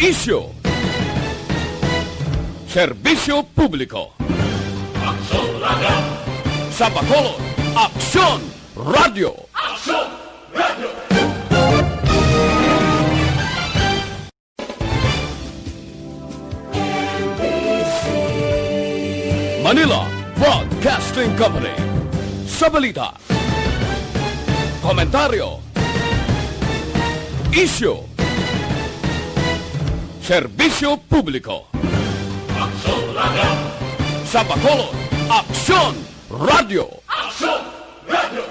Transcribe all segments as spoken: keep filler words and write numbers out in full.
Isyu. Serbisyo publiko. Aksyon Radio. Sa Bacolod, Aksyon Radio. Aksyon Radio. Manila Broadcasting Company. Sa balita, komentaryo, isyu, serbisyo publiko. Aksyon Radio. Sa Bacolod, Aksyon Radio. Aksyon Radio.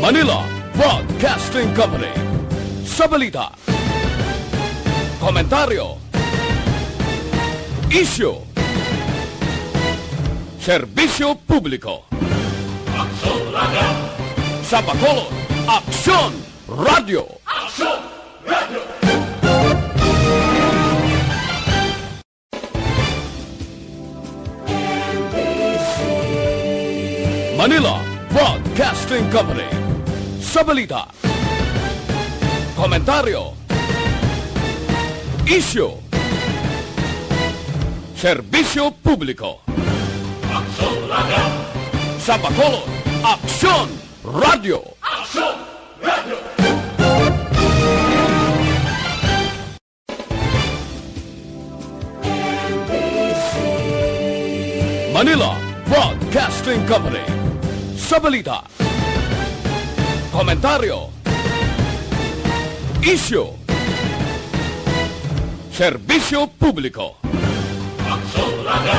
Manila Broadcasting Company. Sa balita, komentaryo, isyu, serbisyo publiko. Aksyon Radio. Sa Bacolod, Aksyon Radio. Aksyon Radio. Manila Broadcasting Company. Sa balita, komentaryo, isyu, serbisyo publiko. Aksyon Radio. Sa Bacolod, Aksyon Radio. Aksyon Radio. Manila Broadcasting Company. Sa balita, komentaryo, isyu, serbisyo publiko. Aksyon Radio.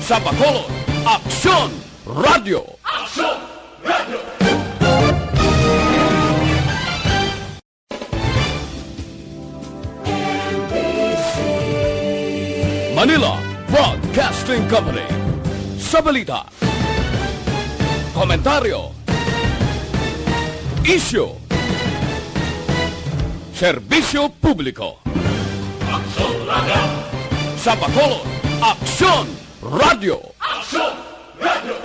Sa Bacolod, Aksyon Radio. Aksyon Radio. Manila Broadcasting Company. Sa balita, komentaryo, isyu, serbisyo publiko. Aksyon Radio. Sa Bacolod, Aksyon Radio. Aksyon Radio.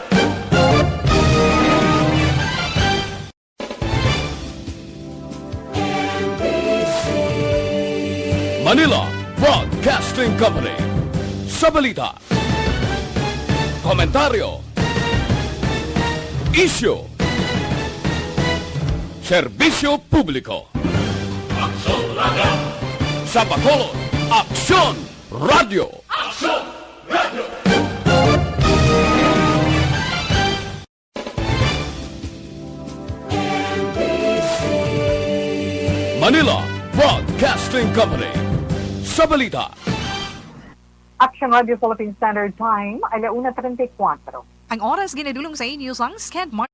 Manila Broadcasting Company. Sa balita, komentaryo, isyu, serbisyo publiko. Aksyon Radio. Sa Bacolod, Aksyon Radio. Aksyon Radio. Manila Broadcasting Company. Sa balita, Action Radio Philippine Standard Time, ala una treinta y cuatro. Ang oras ginadulong sa inyo sang Skent Mar-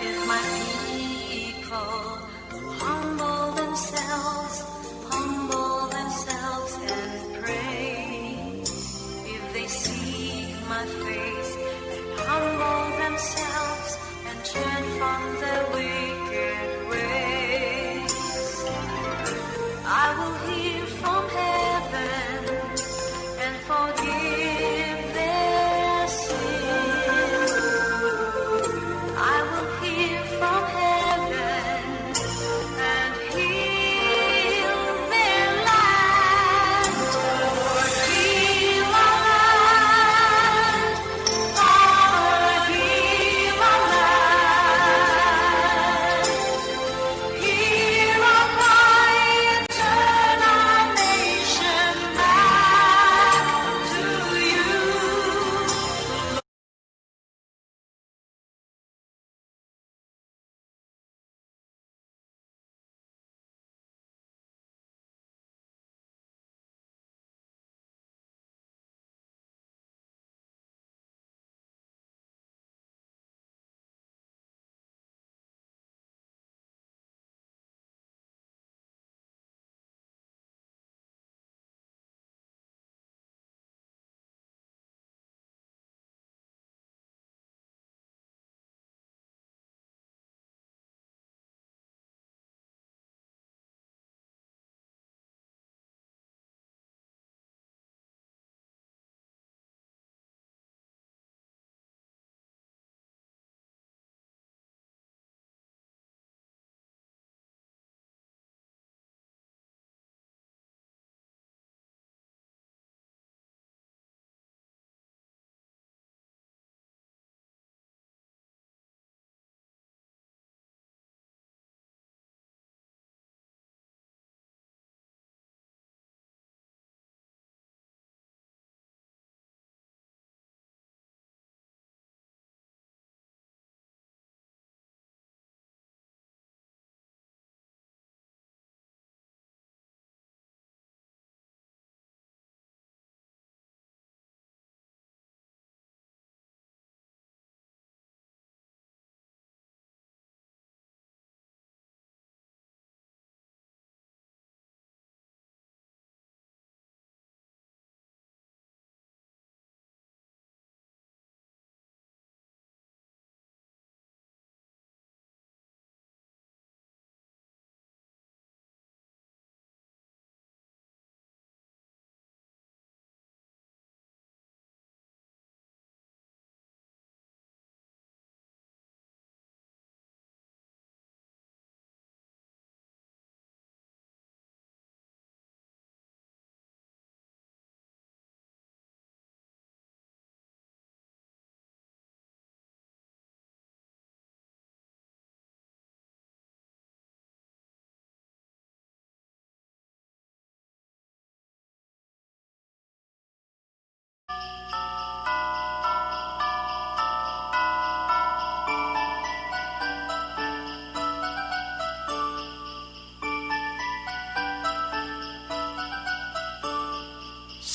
If my people humble themselves, humble themselves and pray, if they seek my face and humble themselves and turn from their wicked ways, I will hear from heaven and forgive their sin. I will hear from heaven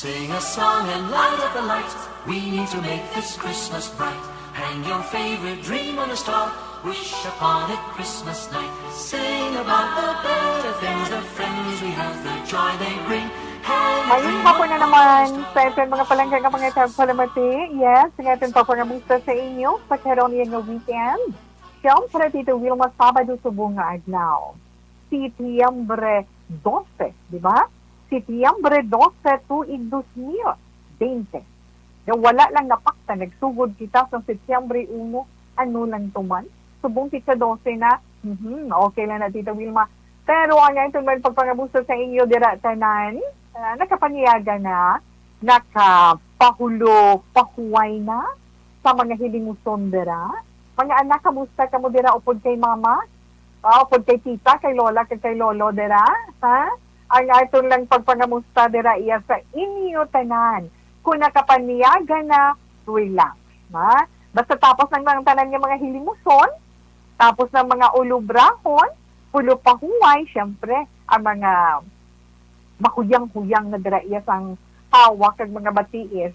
Sing a song and light up the lights. We need to make this Christmas bright. Hang your favorite dream on a star. Wish upon it Christmas night. Sing about the better things, the friends we have, the joy they bring. Hang a Mayong dream hapon na upon a naman star. Sa aton mga palangga nga mga tagpalamati. Yes, nga aton papangamusta sa inyo sa karong nga weekend. Siyempre, Tito Wilma, Sabado subong nga adlaw. Setyembre dose, di ba? Setyembre dose, tuig dos mil bente. Nga wala lang napakta, nagsugod kita sa Setyembre uno, ano lang to man? Subong kita dose na, mhm, okay lang na, Tita Wilma. Pero ang aton man pagpangamusta sa inyo dira tanan, ah, nakapaniyaga na, nakapahulo-pahuway na sa mga hilimuson dira. Mga anak, kamusta kamo dira upod kay mama? Ah, upod kay tita, kay lola, kay, kay lolo dira, ha? Ang aton lang pagpangamusta dira iya sa inyo tanan. Kung nakapaniyaga na, relax, ha? Basta tapos ng mga tanan nga mga hilimuson, tapos ng mga ulubrahon, pulupahuway, syempre, ang mga mahuyang-huyang na dira iya sang hawak kag mga batiis.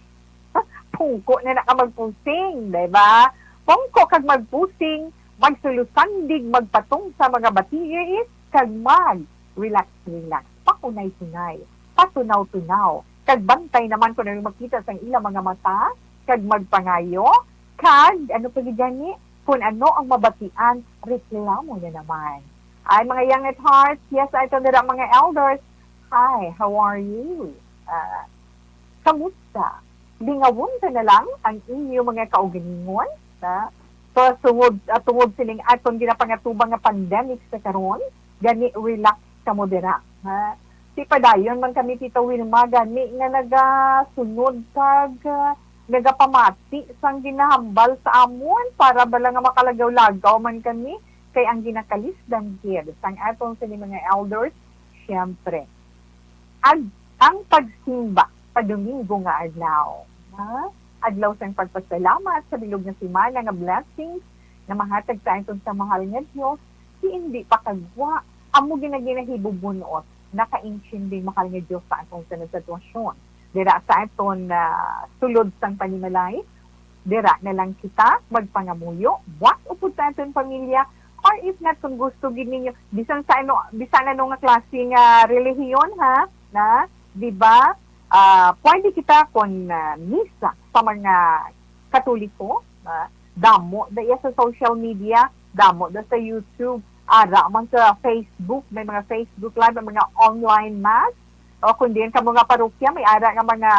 Pungko na na ka magpusing, di ba? Pungko kag magpusing, magsulusandig, magpatong sa mga batiis, kag mag relax, relax, pakunay-kunay, patunaw-tunaw, kag bantay naman kung ano makita sang ila mga mata, kag magpangayo, kag ano pa gid gani, kung ano ang mabatian, reklamo na naman. Ay, mga young at hearts, yes, ay ito nila mga elders. Hi, how are you? Ah, kamusta? Lingawon ta na lang ang inyo mga kaugalingon, ha? So, tungod, ah, tungod sining aton ginapangatubang nga pandemic sa karon, gani relax kamo dira, ha? Si padayon man kami, Tita Wilma, gani nga nagasunod kag, ah, nagapamati sang ginahambal sa amon para bala nga makalagaw-lagaw man kami, kay ang ginakalisdan gid sang aton sini mga elders, siyempre, ag ang pagsimba sa Domingo nga adlaw, ha? Adlaw sang pagpasalamat sa bilog nga semana nga blessings na mahatag sa aton sa mahal nga Dios, si indi pa kagwa, amo gina ginahibubun-ot, nakaintindi mahal nga Dios sa atong sa sitwasyon. Dira sa aton, ah, sulod sang panimalay, dira na lang kita magpangamuyo, buas upod sa aton pamilya, or if not, kung gusto gid ninyo, bisan sa ano, bisan ano nga klase nga relihiyon, ha, na, di ba? Ah, pwede kita kung, ah, misa sa mga Katoliko, ah, damo da iya sa social media, damo da sa YouTube, ara man sa Facebook, may mga Facebook Live, may mga online mass, o kung diin kamo nga parokya, may ara nga mga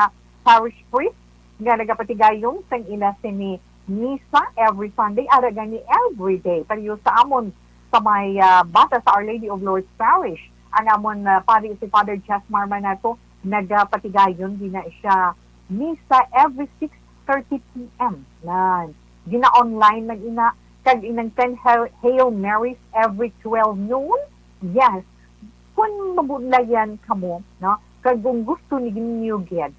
parish priest nga nagapatigayon sang ila sini misa every Sunday, ara gani every day. Pareho sa amon sa may, ah, bata sa Our Lady of Lourdes Parish, ang amon, ah, pari si Father Jesmar Manato, nagapatigayon gina siya misa every six thirty P M. Nan, gina-online man ina, kag inang ten Hail, Hail Marys every twelve noon. Yes, kung mabudlayan kamo, no? Kag kung gusto ni ninyo gid,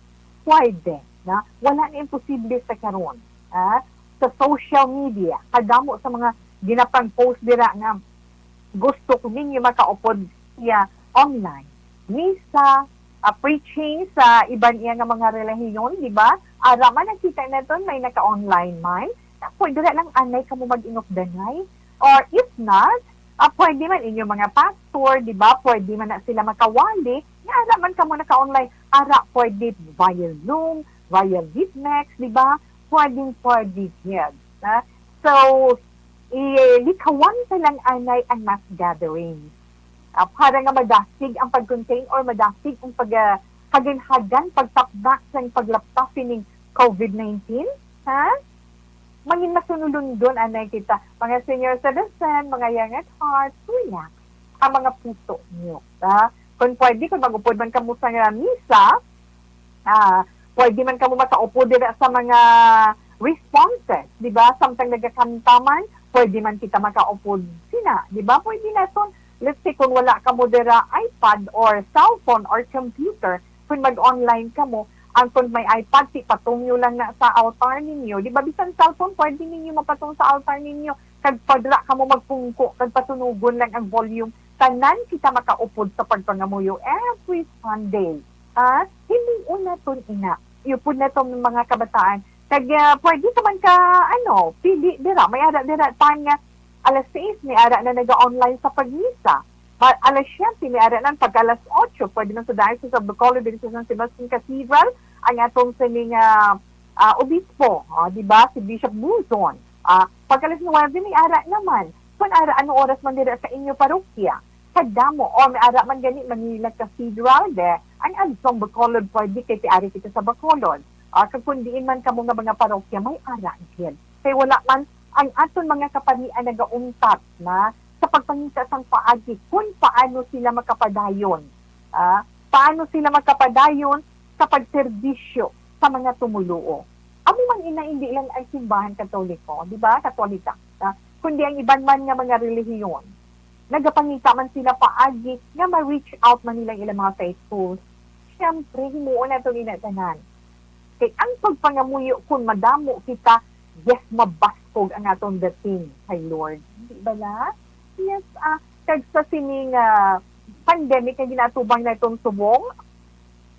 pwede, na wala na imposible sa karon, ha? Sa social media, kadamo sa mga ginapang-post dira nga gusto ko ninyo makaupod siya online. Misa, ah, preaching sa iban iya nga mga relihiyon, di ba? Ara man nakita naton may naka-online man. Pwede ra lang anay kamo mag-inupdanay. Or if not, ah, pwede man inyo mga pastor, di ba? Pwede man na sila makawali. Nga ara man kamo naka-online. Ara pwede via Zoom, via Vidmex, di ba? Pwedeng pwede gid, ha? So, ilikawan ta lang anay ang mass gathering. Ah, para nga madasig ang pag-contain or madasig ang pag, ah, hagan-hagan, pagtapdak sang paglapta sining COVID nineteen, ha? Mangin masunulundon anay kita, mga senior citizen, mga young at heart, relax ang mga puso niyo, ha? Kung pwede, kung mag-upod man kamo sa nga misa, ah, pwede man kamo makaupo dira sa mga responses, di ba? Samtang nagakanta man, pwede man kita makaupod sina, di ba? Pwede naton, let's say, kung wala kamo dira iPad or cellphone or computer, kung mag-online kamo, ang kung may iPad, ti patong nyo lang na sa altar ninyo, di ba? Bisan cellphone, pwede ninyo mapatong sa altar ninyo. Kag padra kamo magpungko, kag patunugon lang ang volume. Tanan kita makaupod sa pagpangamuyo every Sunday. Ah, himuon naton ina. Upod naton mga kabataan. Kag, ah, pwede ka man ka, ano, pili dira. May ara dira time nga alas sais, may ara na naga-online sa pagmisa. Ma-, alas siyete, may ara na pagka alas otso, pwede man sa Diocese of Bacolod, diri sa San Sebastian Cathedral, ang atong sining, ah, ah, obispo, ah, di ba, si Bishop Buzon. Ah, pagka alas nuwebe, may ara naman. Kung ara, anong oras man dira sa inyo parokya? Kadamo, o may ara man gani, Manila Cathedral, de, ang Adsong Bacolod, pwede kay ti ari kita sa Bacolod. Ah, kag kung diin man kamo nga mga parokya, may ara gid. Kay wala man ang aton mga kaparian nagauntat na sa pagpangita sang paagi kung paano sila makapadayon, ah, paano sila makapadayon sa pagserbisyo sa mga tumoluo. Amo man ina, hindi lang ang simbahan Katoliko, di ba? Katolika, ah, kundi ang iban man nga mga relihiyon. Nagapangita man sila paagi nga ma-reach out man nila ang ilang mga faithful. Siyempre, himuon naton ina tanan. Kay ang pagpangamuyo, kung madamo kita, yes, mabaskog ang aton dating kay Lord. Di ba na? Yes, ah, kag sa sining, ah, pandemic nga ginatubang naton subong,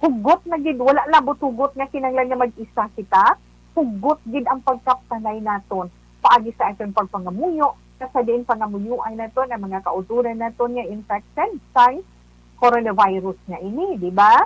hugot na gid, wala labot hugot nga kinahanglan nga mag-isa kita. Hugot gid ang pagkaptanay naton paagi sa aton pagpangamuyo, nga sa diin pangamuyoan naton ang mga kautoran naton nga infected sang coronavirus nga ini, di ba?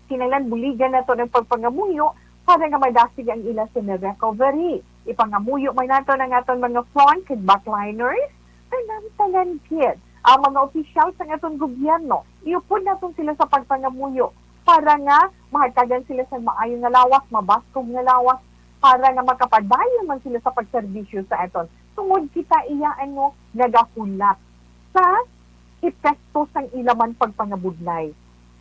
Kinahanglan buligan naton ang pagpangamuyo para nga madasig ang ila sa recovery. Ipangamuyo man naton ang aton mga front kag backliners, tanan-tanan gid ang mga opisyal sang aton gobyerno. Iupod naton sila sa pagpangamuyo para nga mahatagan sila sa maayo nga lawas, mabaskog nga lawas, para nga makapadayon man sila sa pagserbisyo sa aton. Tungod kita iya, ano, nagahulat sa epekto sang ila man pagpangabudlay.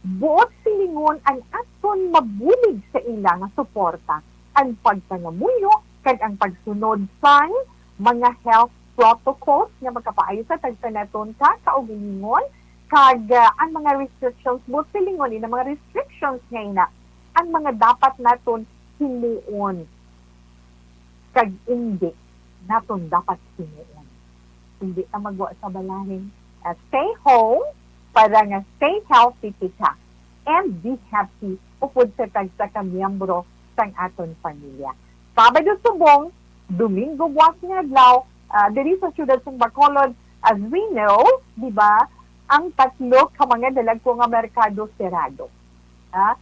Buot silingon ang aton mabulig sa ila nga suporta, ang pagpangamuyo kag ang pagsunod sang mga health protocols nga makapaayo sa tagsa naton ka kaugalingon, kag, ah, ang mga restrictions, buot silingon ina mga restrictions nga ina ang mga dapat naton himuon kag indi naton dapat himuon. Hindi ta magwa sa balahin. Ah, stay home para nga stay healthy kita and be happy upod sa tagsa ka miyembro sang aton pamilya. Sabado subong, Domingo buwas nga adlaw, ah, diri sa siyudad sang Bacolod, as we know, di ba, ang tatlo ka mga dalagko nga merkado serado. Ha?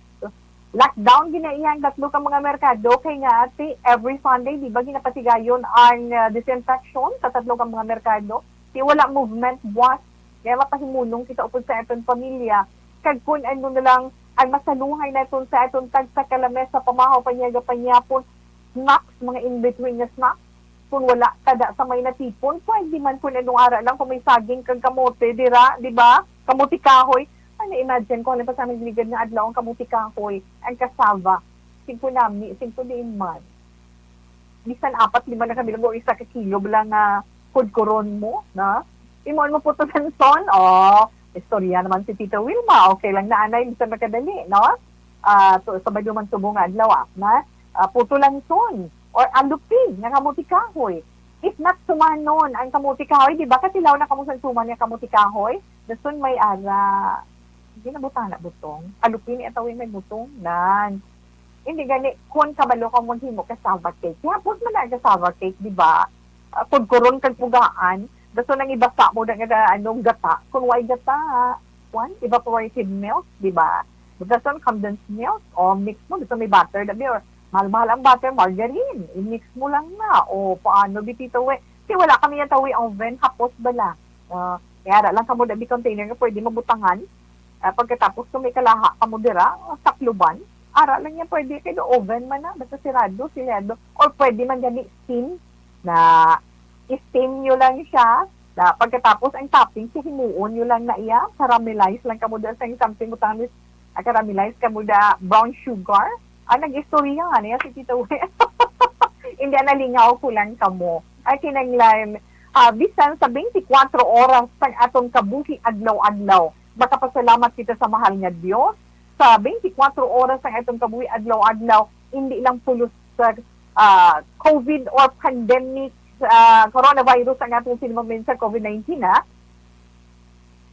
Lockdown gid na iya ang tatlo ka mga merkado kay nga ati every Sunday, di ba, ginapatigayon ang, ah, disinfection sa tatlo ka mga merkado. Di wala movement buwas. Kaya mapahimulong kita upod sa aton pamilya. Kag kun ano na lang ang masaluhay naton sa aton tagsa ka lamesa, pamahaw, panyaga, panyapon, snacks, mga in-between nga snacks. Kung wala kada sa may natipon, pwede man kung anong ara lang, kung may saging kag kamote dira, di ba? Kamote kahoy. Ano, imagine ko, halimbawa sa aming ligad nga adlaw ang kamote kahoy, ang cassava, singko nami, singko diin man. Bisan apat, lima na kami lang, o isa ka kilo bala nga kudkuron mo, na? Imo mo putulan son, oh, istorya naman si Tita Wilma, okay lang na anay, bisan makadali, no? Ah, to, sa Baguio man subong nga adlaw, ah, na? Ah, putulan son, or alupi, nga kamote kahoy. If not, sumanon ang kamote kahoy, di ba? Katilaw na kamo sa suman nga kamote kahoy, dason may ara, hindi na butana butong. Alupi ni atawin may butong, nan. Hindi gani, kun kabalo ka maghimo cassava cake. Kaya pus man na cassava cake, di ba? Ah, kudkuron kag pugaan. Dason ang ibasa mo na nga, ano, gata. Kung way gata, kwan, evaporated milk, di ba? Dason condensed milk, o mix mo, dason may butter, dabi, or mahal-mahal ang butter, margarine. I-mix mo lang na. O paano, bitito, we? Kaya wala kami yung tawi oven, hapos bala. Ah, kaya ara lang kamo dabi container nga pwede mabutangan. Ah, pagkatapos kung may kalaha kamo dira, ah, sakluban, ara lang yan pwede kay do oven man na, basta sirado, sirado. Or pwede man gani steam, na steam nyo lang siya. Na pagkatapos ang topping, sa himuon nyo lang na iya, caramelize lang kamo dira sa something mo tamis, ah, caramelize kamo da brown sugar. Ah, nag-istorya nga niya si Tito Wes. Hindi, nalingaw ko lang kamo. Ay, kinanglan, ah, bisan sa twenty-four oras sang aton kabuhi adlaw-adlaw, makapasalamat kita sa mahal nga Dios. Sa twenty-four oras sang aton kabuhi adlaw-adlaw, hindi lang pulos sa, ah, COVID or pandemic, ah, coronavirus ang atong sinumamit sa COVID nineteen, ha?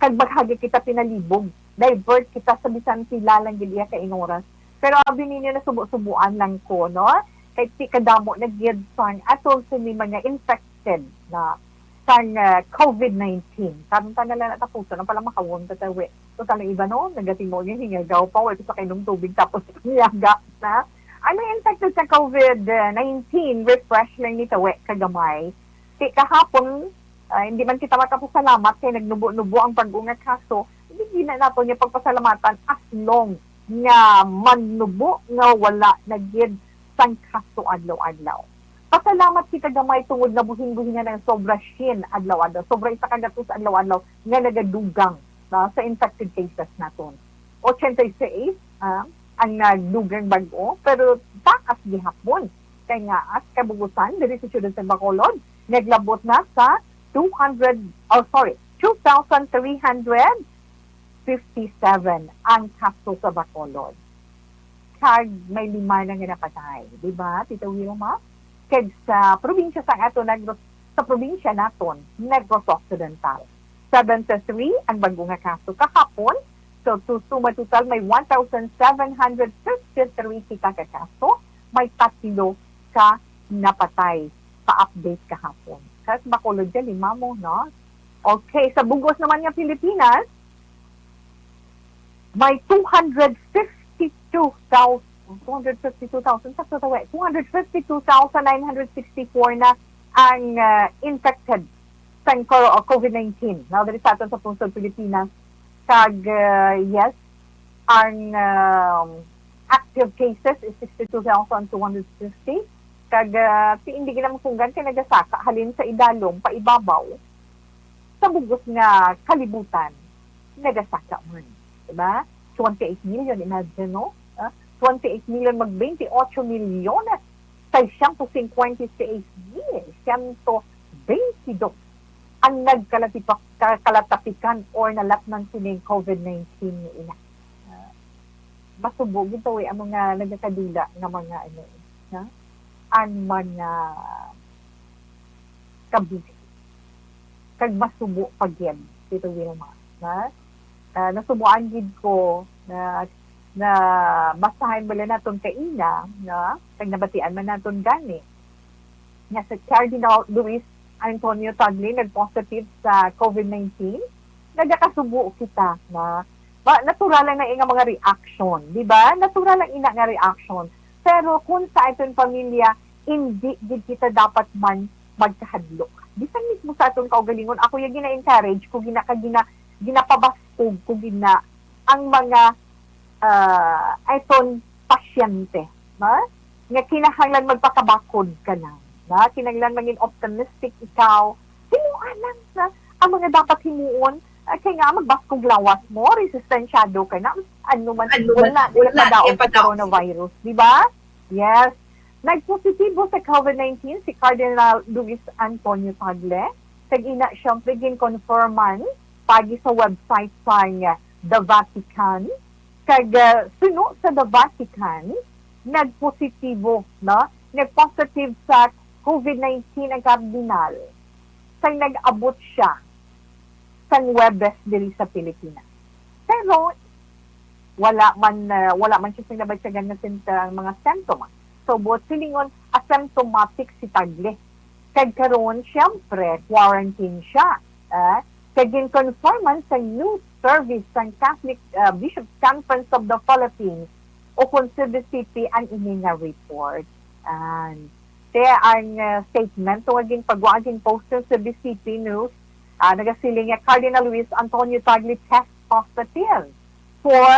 Kag baghagi kita pinalibog divert kita sa bisan pila lang gid iya ka inoras. Pero abi ninyo, nasubo-subuan lang ko, no? Kay ti kadamo na gid sang aton sini mga infected na sang, ah, covid nineteen. Karon ta na lang natapusan, ang pala makawon ka tawi. Total, ang iba, no, nagatimo nga hingagaw pa, wala pa sa kainom tubig, tapos niyaga na. Ang infected sa covid nineteen, refresh lang ni tawi kagamay. Ti kahapon, ah, hindi man kita makapasalamat kay nagnubo-nubo ang bag-o nga kaso. Hindi na nato niya pagpasalamatan as long nga mannubo nga wala na gid sang kaso adlaw-adlaw. Pasalamat kita gamay tungod nabuhing-buhingan ang sobra siyam adlaw-adlaw, sobra isa ka gatos adlaw-adlaw nga nagadugang, no, sa infected cases naton. Ochenta y seis, ah, ang nagdugang bag-o, pero taas gihapon kay nga as kabugusan diri sa siyudad sa Bacolod, naglabot na sa two hundred, oh, sorry, two thousand three hundred fifty-seven ang kaso sa Bacolod. Kag may lima na nga napatay, di ba, Tita Wilma? Kag sa probinsya sa ato, nagro-, sa probinsya naton, Negros Occidental, seventy-three ang bag-o nga kaso kahapon. So, to suma total, may one thousand seven hundred fifty-three kita ka kaso, may tatlo ka napatay pa-update kahapon. Sa Bacolod, dyan, lima mo, no? Okay, sa bugos naman nga Pilipinas, may two hundred fifty-two thousand, two hundred fifty-two thousand, sakto ta, we? Two hundred fifty-two thousand nine hundred sixty-four na ang, ah, infected sa co-, covid nineteen. Now, diri sa aton sa pungsod Pilipinas, kag, ah, yes, ang, um, active cases is sixty-two thousand two hundred fifty. Kag, ah, ti hindi gid na masunggan kay nagasaka halin sa idalom pa ibabaw sa bugos nga kalibutan, nagasaka man. Diba? Twenty-eight million, imagine, no? Ah, twenty-eight million, mag twenty-eight milyones, seiscientos cincuenta y seis mil ciento veintidós ang nagkalatipak-, ka-, kalatapikan or nalatnan sining covid nineteen nga ina. Ah, masubo gid to, eh, ang mga nagakadula nga mga, ano, eh, ha? Ang mga kabuhi. Kag masubo pa gid, Tito Wilma, ha? Ah, nasubuan gid ko na, na basahan bala naton kaina, na, kag nabatian man naton gani, nga si Cardinal Luis Antonio Tagle nag-positive sa covid nineteen, nagakasubo kita na ma-, natural lang na nga mga reaction, di ba? Natural lang ina nga reaction. Pero kung sa aton pamilya, hindi gid kita dapat man magkahadlok. Bisan mismo sa aton kaugalingon, ako yung gina-encourage ko, gina-, ka-, gina-, ginapabaskog ko gina ang mga, ah, aton pasyente, no? Nga kinahanglan magpakabakod ka lang, no? Kinahanglan maging optimistic ikaw. Himuan lang na ang mga dapat himuon, ah, kay nga magbaskog lawas mo, resistensyado ka na, ano man, Ano man, wala, wala, wala padaog sa padaog. Coronavirus, di ba? Yes. Nagpositibo sa covid nineteen si Cardinal Luis Antonio Tagle. Kag ina, syempre, ginkonfirman pagi sa website sang The Vatican. Kag, ah, suno sa The Vatican, nagpositibo, no? Nagpositive sa covid nineteen ang kardinal sang nag-abot siya sang Huwebes diri sa Pilipinas. Pero wala man, ah, wala man siya sing nabatyagan nga sing-, ah, mga symptoms. So, buot silingon, asymptomatic si Tagle. Kag karon, siyempre, quarantine siya. Ah, kag gin-confirm man sa news service sang Catholic, ah, Bishops' Conference of the Philippines, o kon C B C P, ang ini nga report. And te ang, ah, statement tungod gin pagwa gin post sa C B C P News, ah, nagasiling nga Cardinal Luis Antonio Tagle test positive for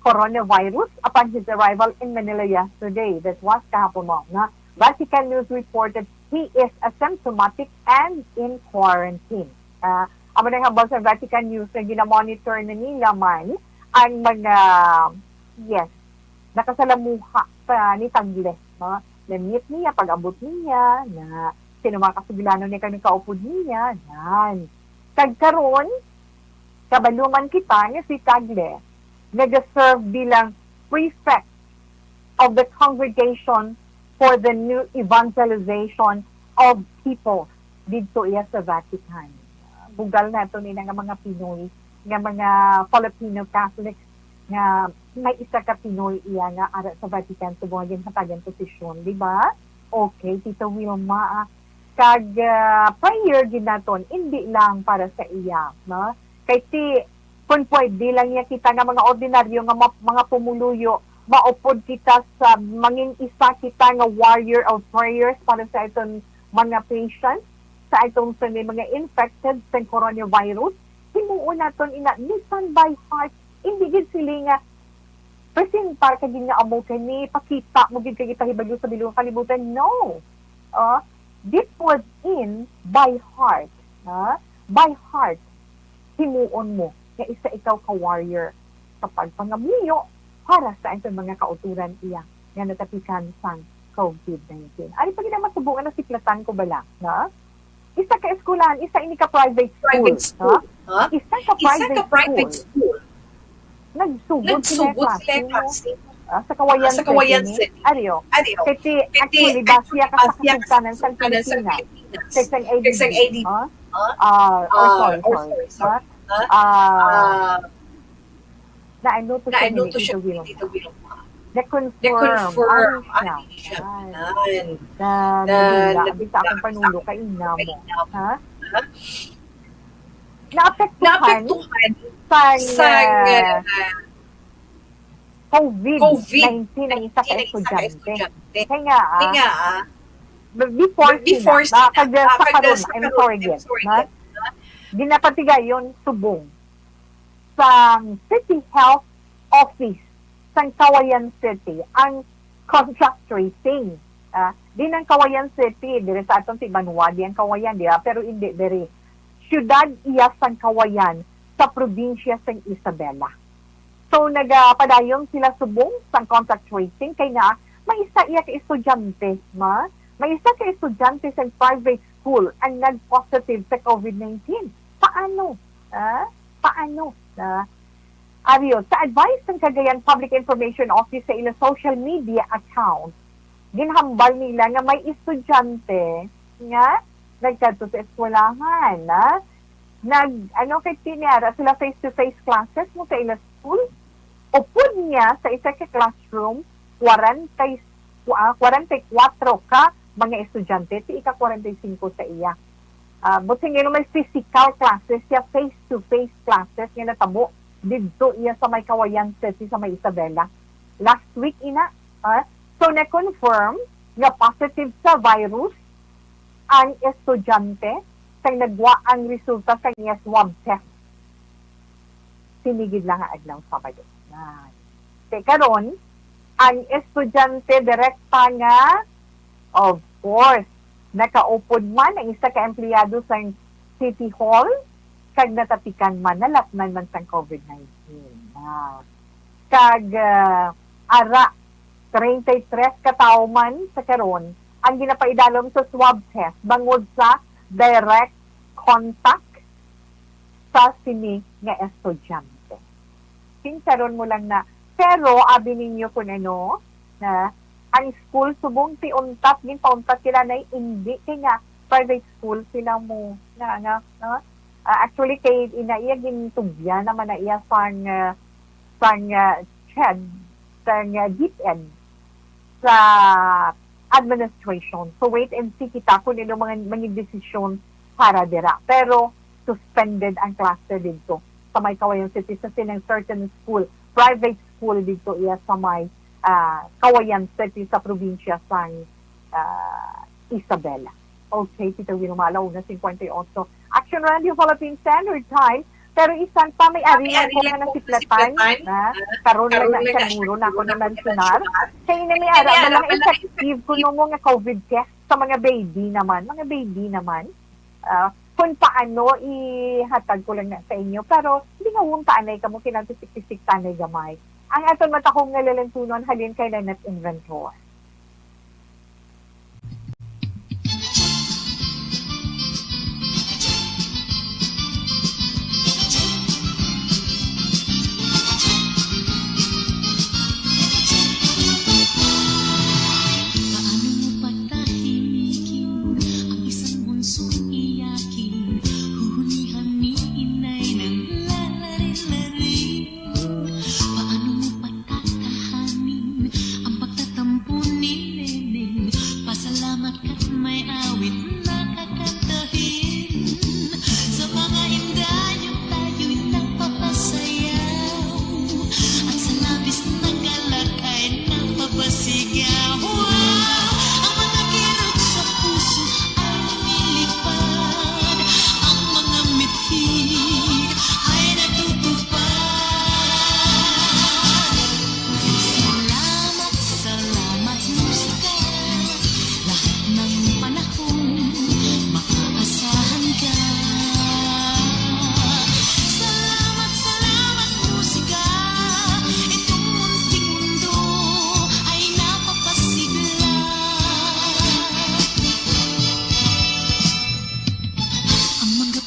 coronavirus upon his arrival in Manila yesterday. That was kahapon mo, nga Vatican News reported he is asymptomatic and in quarantine. Ah, amo na ang hambal sa Vatican News nga ginamonitor na nila man ang mga, yes, nakasalamuha pa ni Tagle, no? Na-meet niya, pag-abot niya, na sino mga kasuglanon niya kag nagkaupod niya, yan. Kag karon, kabalo man kita nga si Tagle nag-serve bilang prefect of the Congregation for the New Evangelization of People didto iya sa Vatican. Bugal nato ni nga mga Pinoy, nga mga Filipino Catholic nga may isa ka Pinoy iya nga ara sa Vatican subong nga ginhatagan posisyon, di ba? Okay, Tita Wilma, ah, kag, ah, prayer gid naton, hindi lang para sa iya, no? Kay ti, kung pwede lang niya kita nga mga ordinaryo nga ma-, mga pumuluyo, maupod kita sa mangin isa kita nga warrior of prayers para sa aton mga patients, sa aton sa may mga infected sa coronavirus, himuon naton ina, bisan by heart, hindi gid sila nga presentar ka gid nga amo kani, pakita mo gid kag ipahibalo sa bilog nga kalibutan. No. Uh, deep within, by heart, ha? By heart, himuon mo nga isa ikaw ka warrior sa pagpangamuyo para sa aton mga kauturan iya nga natapikan sang covid nineteen. Ari pa gid ang masubo nga nasiplatan ko bala, ha? Isa ka eskwelahan, isa ini ka private school, Private school, ha? ha? Isa ka Isa private ka private school. school. Nagsugod Nagsugod sila sila klase, klase. ah, sa Kawayan Sa Kawayan City. City. Ariyo. Ariyo. Kay ti, Kay ti, actually, actually, basiya ka sa basiya ka sa kasugtanan sa kasugtanan sa Pilipinas. Pilipinas. Kay sang A D B. Kay sang A D B. Ah? Ah, or Ah, sorry, or sorry. sorry, sorry. Ah? Ah, Ah, na ano to na siya ano to siya Tito Wilma? Tito Wilma? Na-confirm, Na-confirm, ano siya? ano siya? Yan. Na, Na, nabigla, nabigla, bisa akong panulo, sa kaina mo. kaina mo. Ha? Ha? Naapektuhan Naapektuhan sang, sang, ah, ah, covid nineteen ang isa ka estudyante. Kay nga, ah, Kay nga, ah, be-, before before sina, sina, kag, ah, sa kag karon, sa I'm karon, sorry, I'm yes, sorry, na? yes, na? Ginapatigayon subong sang City Health Office sang Kawayan City ang contact tracing. Ah, di nang Kawayan City, dire sa aton si Banwa, di ang Kawayan, di ba? Pero hindi diri. Siyudad iya sang Kawayan sa probinsya sang Isabela. So, nagapadayon sila subong sang contact tracing kay nga may isa iya ka estudyante, ma? May isa ka estudyante sa private school ang nag-positive sa covid nineteen. Paano? Ah? Paano? Ah? Ariyo, sa advice sang Cagayan Public Information Office sa ila social media account, ginhambal nila nga may estudyante nga nagkadto sa eskwelahan, ah, nag, ano, kay ti-, niara sila face-to-face classes mo sa ila school. Upod niya sa isa ka classroom, kwarenta, ah, kwarenta y kuwatro ka mga estudyante, ti ika kwarenta y singko sa iya. Ah, buot silingon, may physical classes siya, face-to-face classes nga natabo didto iya sa may Kawayan City, sa may Isabela. Last week ina, ah, so na-confirm nga positive sa virus ang estudyante kag nagwa ang resulta sa iya swab test. Sini gid lang nga adlaw, Sabado. Yan. Kay karon, ang estudyante direkta nga, of course, nakaupod man ang isa ka empleyado sa City Hall kag natapikan man, nalatnan man sang covid nineteen. Ah. Kag, ah, ara, treinta y tres ka tawo man sa karon ang ginapaidalom sa swab test bangod sa direct contact sa sini nga estudyante. Kinsaron mo lang na, pero abi ninyo kun ano, na ang school subong ti untat, ginpauntat kila na, hindi kay nga private school sila mo, nga, nga, no? Ah, actually, kay ina iya gintugyan naman na iya sang, ah, sang, ah, CHED, sang, ah, DepEd sa administration. So, wait and see kita kung ano mga, mga desisyon para dira. Pero, suspended ang klase dito sa may Kawayan City sa sining certain school, private school dito iya sa may, ah, Kawayan City sa probinsya sang, ah, Isabela. Okay, Tita Wilma, ala una cincuenta y ocho. Action Radio Philippine Standard Time, pero isan pa may ari lang ko nga nasiplatan, na karon lang na siguro na ako na-mensionar. Kay ini may ara, may lang effective kuno mo nga covid test sa mga baby naman, mga baby naman. Ah, kung paano ihatag ko lang na sa inyo, pero hindi nga wong taanay kamo, kinantisik-tisik taanay gamay. Ang aton matahom nga lalantunon halin kay Lynette Inventor. Paano mo patahimikin ang isang bunso iyakin? Huhulihan ni inay ng lalaki.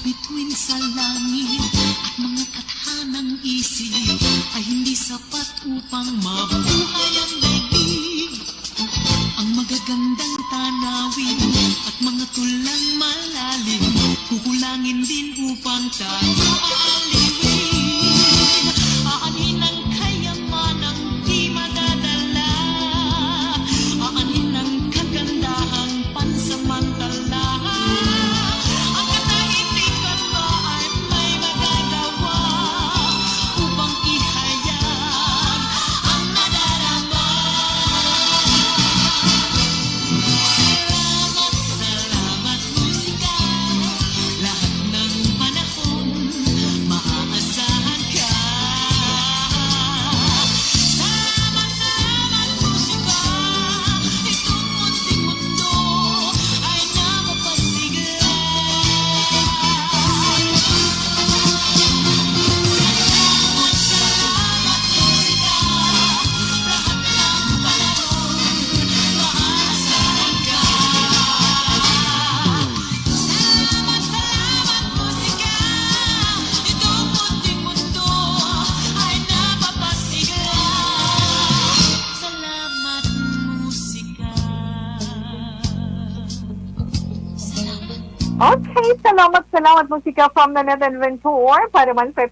Bituin sa langit at mga tadhanang isip ay hindi sapat upang mabuhay ang daigdig. Ang magagandang tanawin at mga tulang malalim, kukulangin din upang tayo aaliwin. Aanhin ang kayamanang di madadala, aanhin ang kagandahang pansamantala. Ang katahimikan ba ay may magagawa upang ihayag ang nadarama? Salamat, salamat, musika. Lahat ng panahon, maaasahan ka. Salamat, salamat, musika. Itong munting mundo ay napapasigla. Salamat, salamat, musika. Lahat ng panahon, maaasahan ka. Salamat, salamat, musika. Itong munting mundo ay napapasigla. Salamat, musika. Salamat. Okay, salamat, salamat, musika from Nanette and Ventura. Para man sa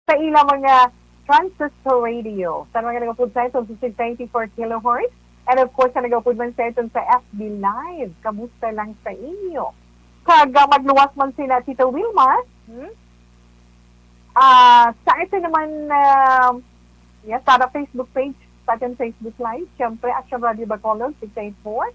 sa ila mga transistor radio. Sa mga nagapud sa iton sa sixteen twenty-four kilohertz. And of course, sa nagapud man sa iton sa F B Live. Kamusta lang sa inyo? Kag, ah, magluwas man sila, Tita Wilma. Hmm? Ah, sa ito naman, ah, yes, sa Facebook page, sa ating Facebook Live, siyempre, Action Radio Bacolod, six eight four.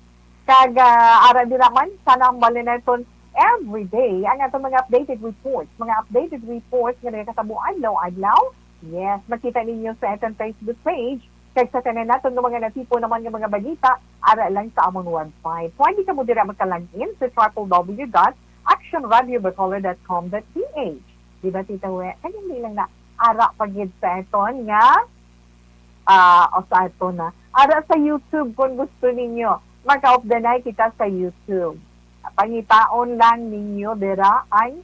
Kag, ah, ara din naman, sana ang bali naton every day ang atong mga updated reports. Mga updated reports nga nagakatabo adlaw-adlaw. Yes, makita ninyo sa atong Facebook page. Kag sa tanan naton nga mga natipon naman nga mga balita, ara lang sa among website. Pwede kamo dira maka-log in sa triple W dot action radio bacolod dot com dot P H. Di ba, Tita We? Kag hindi lang na, ara pa gid sa aton nga ah, o sa ato na. Ara sa YouTube, kung gusto ninyo, maka-updanay kita sa YouTube. Pangitaon lang ninyo dira ang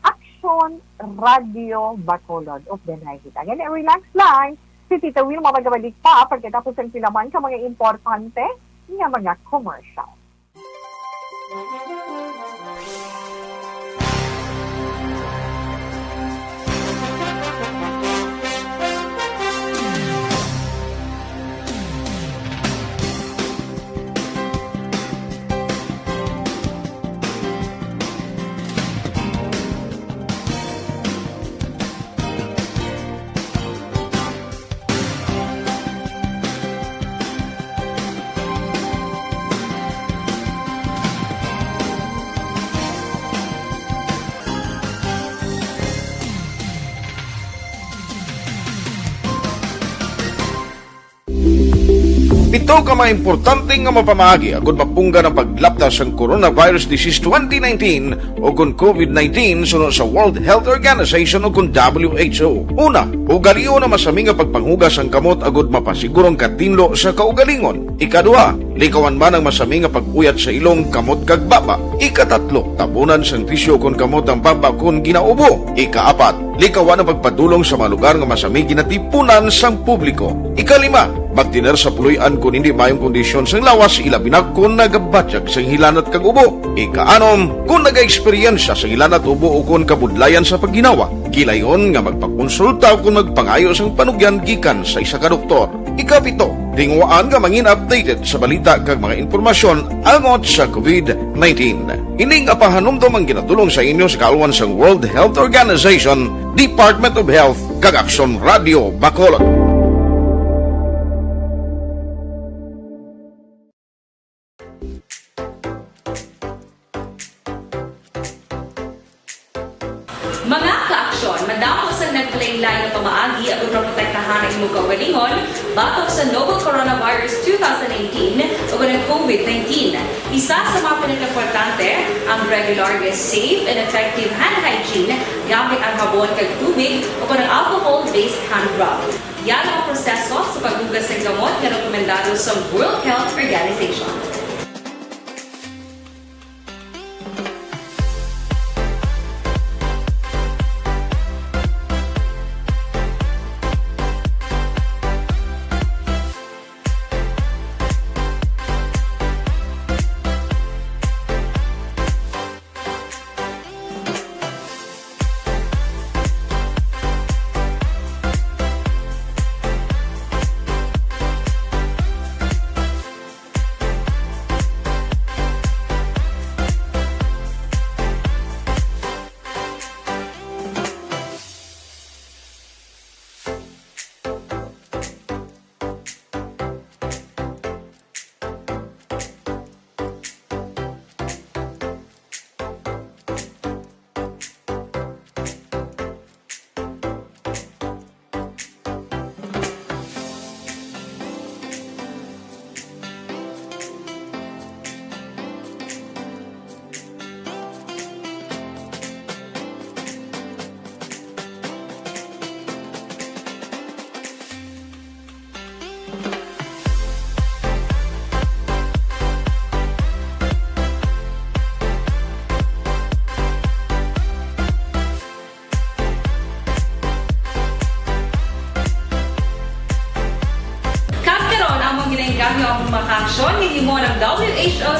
Action Radio Bacolod. Updanay kita. Gani, relax lang. Si Tita Wilma magabalik pa pagkatapos ang pila man ka mga importante nga mga commercial. Pito ka mga importante nga mapamaagi agud mapunggan ang paglapta sang coronavirus disease twenty nineteen o kon COVID nineteen suno sa World Health Organization o kon W H O. Una, ugalion ang masami nga pagpanghugas sang kamot agud mapasiguro ang katinlo sa kaugalingon. Ikaduha, likawan man ang masami nga pag-uyat sa ilong, kamot, kag baba. Ikatatlo, tabunan sang tisyu kon kamot ang baba kon ginaubo. Ikaapat, likawan ang pagpadulong sa mga lugar nga masami ginatipunan sang publiko. Ikalima, magtener sa puloy-an kon hindi maayong kondisyon sang lawas, ilabi na kon nagabatyag sang hilanat kag ubo. Ikaanom, kon nagaeksperyensya sang hilanat, ubo, o kon kabudlayan sa pagginawa, gilayon nga magpakonsulta o kon magpangayo sang panugyan gikan sa isa ka doktor. Ikapito, tinguhaan nga mangin updated sa balita kag mga impormasyon angot sa COVID nineteen. Ini nga pahanumdom ang ginadul-ong sa inyo sa kaalwan sang World Health Organization, Department of Health, kag Aksyon Radio Bacolod. Mga ka-aksyon, madamo sang naglain-lain nga pamaagi aron maprotektahan ang imong kaugalingon batok sa novel coronavirus two thousand nineteen o kon ang COVID nineteen. Isa sa mga pinakaimportante, ang regular nga safe and effective hand hygiene gamit ang habon kag tubig o kon ang alcohol-based hand rub. Yara ang proseso sa paghugas sang kamot nga rekomendado sa World Health Organization.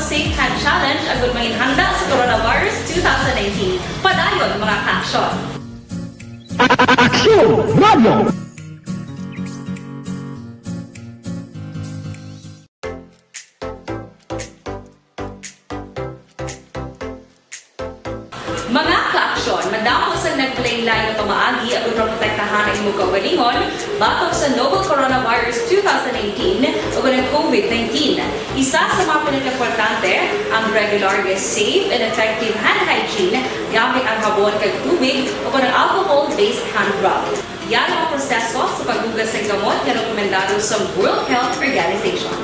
Safe Hand Challenge agud manginhanda sa Coronavirus two thousand nineteen. Padayon, mga ka-aksyon! Aksyon Radio! Mga ka-aksyon, madamo sang naglain-lain nga pamaagi agud maprotektahan ang imo kaugalingon batok sa novel coronavirus two thousand nineteen ug ang COVID nineteen. Isa sa mga pinakaimportante ang regular nga safe and effective hand hygiene gamit ang habon kag tubig ug ang alcohol-based hand rub. Yan ang proseso sa paghugas sang kamot nga rekomendado sa World Health Organization.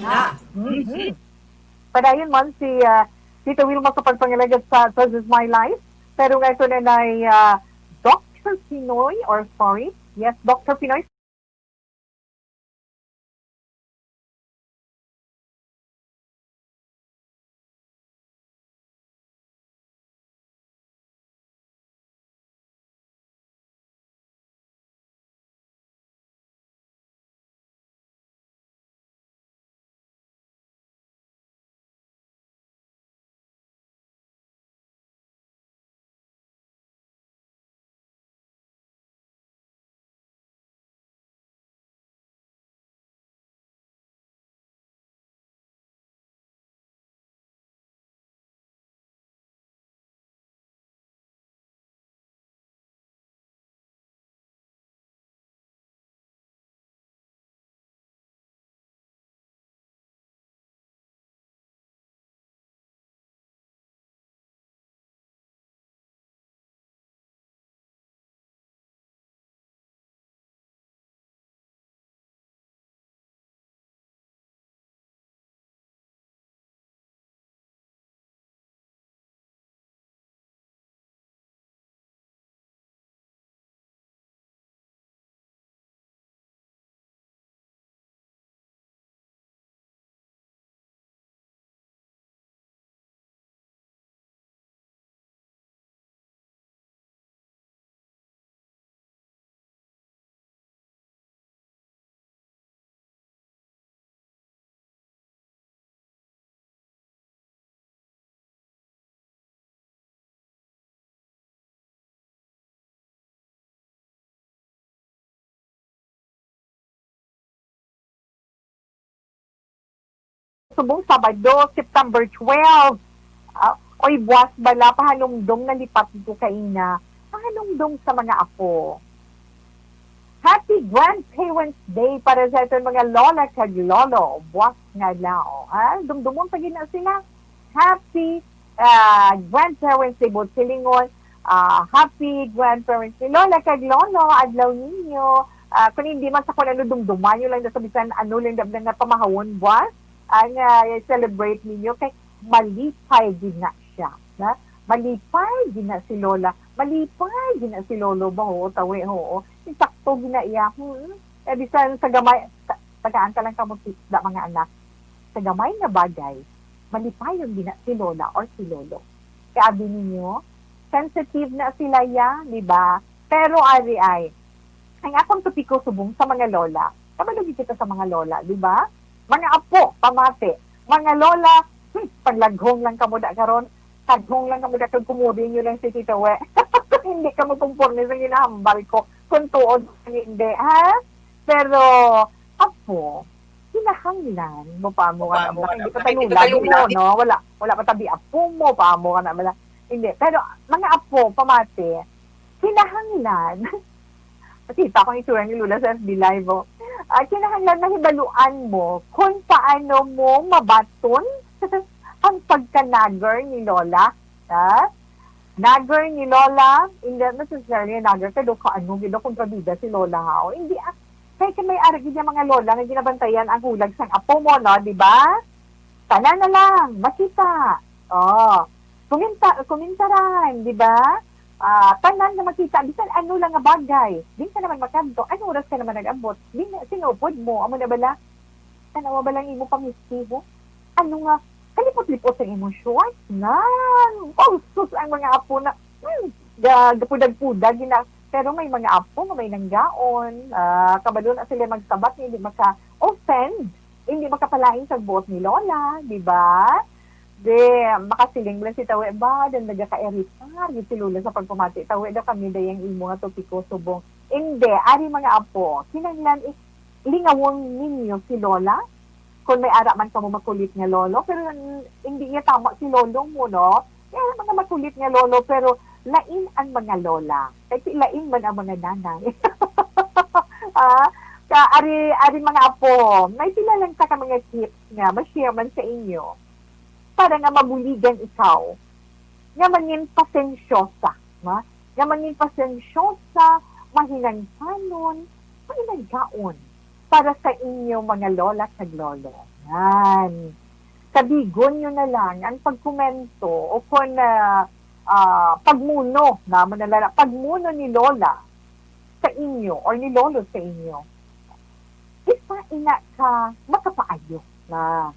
Na. Mhm. Padayon man si, ah, Tita Wilma sa pagpangalagad sa This Is My Life. Pero nga ito na nay, ah, Doctor Pinoy, or sorry, yes, Doctor Pinoy. Subong Sabado, September twelve. Ah, oy, buas bala, pahanumdom, nalipat ko kaina. Pahanumdom sa mga apo. Happy Grandparents' Day para sa aton mga lola kag lolo. Buas nga adlaw, ha? Dumdumon pa gid na sila. Happy, ah, Grandparents' Day, buot silingon. Ah, happy Grandparents' Day, lola kag lolo. Adlaw ninyo. Ah, kung hindi man sa kung ano, dumduman nyo lang na sa bisan ano lang na, na pamahawon buas ang, ah, celebrate ninyo. Kay malipay gid na siya, na malipay gid na si lola. Malipay gid na si lolo ba? Oo, tawi, oo. Insakto gid na iya. Hmm. Eh, bisan sa gamay, ta-, tagaan ka lang kamo isda, mga anak. Sa gamay nga bagay, malipayon gid na si lola or si lolo. Kay abi ninyo, sensitive na sila ya, di ba? Pero ari ay, ang akong topiko subong sa mga lola. Kabalo gid kita sa mga lola, di ba? Mga apo, pamati. Mga lola, hmm, panglaghong lang kamo da karon. Tagong lang kamo, dakag kumuri niyo lang si Tita We. Hindi kamo kumporme sa ginahambal ko. Kung tuod, hindi, ha? Pero, apo, kinahanglan mo pa mo ka na, hindi pa tayo lagi mo, no? Wala, wala pa tabi apo mo pa mo ka na, wala. Hindi, pero, mga apo, pamati, kinahanglan. Nakita ko ang itsura ni Lola sa F B Live, oh. Ah, kinahanglan mahibaluan mo kung paano mo mabaton ang pagka-nagger ni Lola. Ha? Nagger ni Lola, hindi necessarily nagger, kay do ka ano, gid, kontrabida si Lola, ha? O, hindi, ah, kay, kay may ara gid yung mga lola nga ginabantayan ang hulag sang apo mo, no? Di ba? Tanan na lang, makita. Oh, kuminta, kumintaran, di ba? Ah, tanan nga makita, bisan ano lang nga bagay. Din ka naman makadto. Ano oras ka naman nag-abot? Din, sinupod mo, amo na bala? Tanawa ba lang imo pangistiho? Ano nga, kalipot-lipot sa imo short? Nan! Oh, sus, ang mga apo na, hmm, ga-, gapudag-pudag, gina-, pero may mga apo nga may nanggaon. Ah, kabalo na sila magsabat, hindi maka-offend, hindi makapalain sa buot ni Lola, di ba? Di, makasiling lang si Tawi, ba, dan nagaka-eritar, di si Lola sa pagpamati. Tawi daw kami, dayang imo nga topiko, subong. Hindi, ari mga apo, kinahanglan i-, lingawon ninyo si Lola. Kung may ara man kamo makulit nga lolo, pero n-, hindi niya tama si lolo mo, no? Kaya mga makulit nga lolo, pero lain ang mga lola. Kay ti-, lain man ang mga nanay. Ah, ka, ari, ari mga apo, may pila lang sa ka mga tips nga ma-share man sa inyo para nga mabuligan ikaw nga mangin pasensyosa, ma-, nga mangin pasensyosa, mahinangkanon, mahinangkaon para sa inyo mga lola kag lolo. Yan. Tabigon nyo na lang ang pagkomento o kon, ah, ah, pagmuno, na mo na lang, pagmuno ni lola sa inyo or ni lolo sa inyo. Isa ina ka makapaayo na.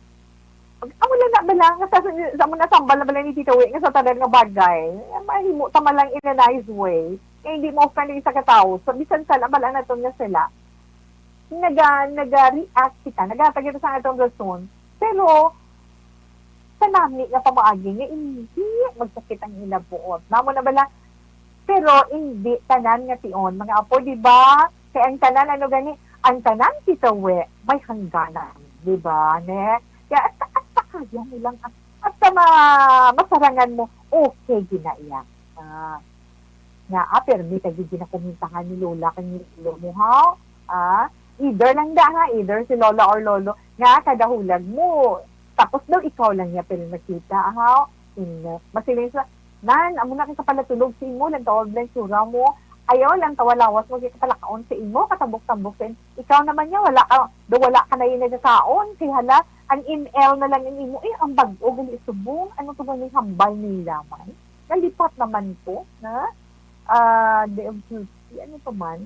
Amo lang na bala, nga sa, sa amo na sambal na bala ni Tita Wi, nga sa tanan nga bagay, mahimo ta man lang in a nice way, nga hindi mo offend ang isa ka tawo. So, bisan sala bala naton nga sila, naga-, naga-react kita, nagatag kita sa atong rason, pero sa nami nga pamaagi nga hindi magsakit ang ila buot. Namo na bala, pero hindi tanan nga tion, mga apo, di ba? Kay ang tanan, ano gani, ang tanan, Tita Wi, may hangganan, di ba, ne? Kaya hasta, hasta kaya mo lang, hasta ma-, masarangan mo, okay, gina iya. Ah, nga, ah, permi kay ginakomentangan ni Lola kag ni Lolo mo, ha? Ah, either lang da, ha? Either si Lola or Lolo. Nga, kada hulag mo, tapos daw ikaw lang niya pwede nakita, ha? In, masiling sa, "Nan, amo na kay kapalatulog sa imo, lang tawag lang sura mo. Ayaw lang tawa lawas mo, kay kapalakaon sa imo, katambok-tambok sa imo. Ikaw naman niya, wala ka, daw wala ka na yung nagkakaon. Kay hala, ang M L na lang ang imo. Eh, ang bag-o, gali subong. Ano to ba may hambal nila man? Nalipat naman to, na? Ah, the M Q T, ano pa man?"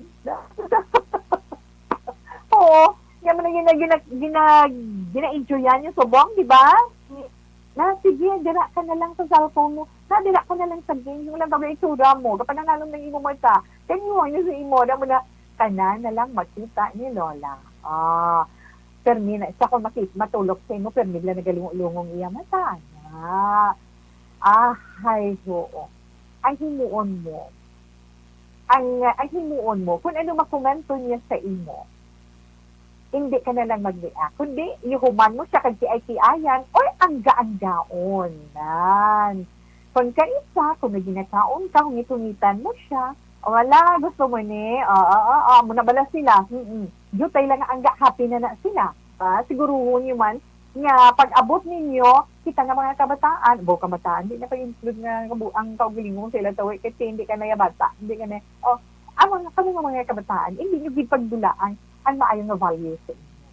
Oo, nga man ang gina-, gina-, gina-, gina-enjoyan yung subong, di ba? Na, sige, dira ka na lang sa cellphone mo. Na, dira ka na lang sa game. Yung lang kami itsura mo. Kapanangalong ng imo mata. Kanyuhan niyo sa imo. Alam mo na, kana na lang makita ni Lola. Ah, permi na, siya kung makit-, matulog sa imo, permi lang nagalungong-lungong iya mata. Na, ahay, oo. Ang himuon mo, ang, ang himuon mo, kung ano makomento niya sa imo, hindi ka na lang mag-react, kundi ihuman mo siya kag kiay-kiayan or angga-anggaon. Nan. Kung kaisa, kung may ginakaon ka, hungit-hungitan mo siya, "O, wala, gusto mo ni? Oo, oo, oo." Muna bala sila. Mm-mm. Jutay lang ang angga, happy na na sila. Ah, siguruhon niyo man nga pag-abot ninyo, kita nga mga kabataan, bo, kabataan, di na pa include nga kabu-, ang kaugalingon sa ilang tawi, kasi hindi ka na ya bata, hindi ka na, oh, ang mga, kamo nga mga kabataan, hindi nyo gid pagdulaan ang maayo nga values sa inyo.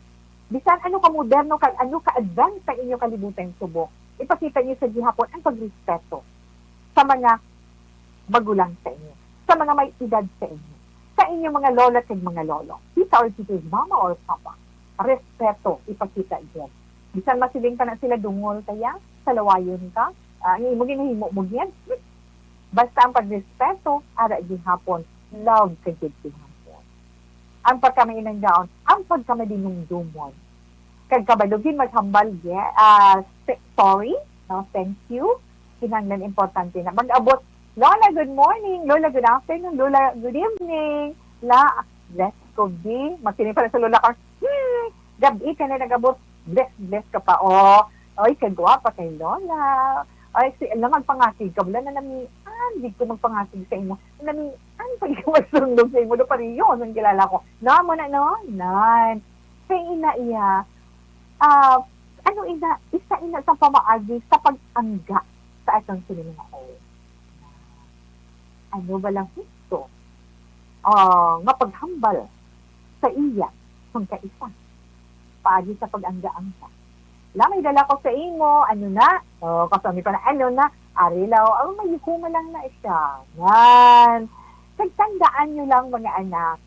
Bisan ano ka moderno kag ano ka advance sa inyo kalibutan subong, ipakita niyo sa gihapon ang pagrespeto sa mga magulang sa inyo, sa mga may edad sa inyo, sa inyo mga lola kag mga lolo, tita or tito, mama or papa. Respeto, ipakita gyud. Bisan masiling pa na sila dungol kaya, salawayon ka, ah, ang imo ginahimo mo gyud. Basta ang pagrespeto, ara gihapon, love ka gyud gihapon. Ang pagkamainanggaon, ang pagkamadinumdumon. Kag kabalo gid maghambal, ye-, ah, se-, sorry, no, thank you. Kinahanglan importante na mag-abot. Lola, good morning. Lola, good afternoon. Lola, good evening. La, bless ko, bi. Magsiling pala sa Lola Carmen, "Hmm, gabi ka na nag-abot. Bless, bless ka pa." Oh, oy, kay gwapa kay Lola. Ay, si, alam, magpangasig ka. Wala na namian. Di ko magpangasig sa imo. Namian pa yung magsundog sa imo. Do pariyo, ang kilala ko. Namo na, no? Nan. Kay ina iya, ah, ano ina, isa ina sa pamaagi sa pag-angga sa atong sinimangaon. Ano ba lang husto? Ah, nga paghambal sa iya, kung kaisa, paagi sa pag-angga-angga. La, may dala ko sa imo, ano na? Oh, kasami pa na, ano na? Ari law, oh, may huma lang na siya. Yan. Pagtandaan nyo lang, mga anak,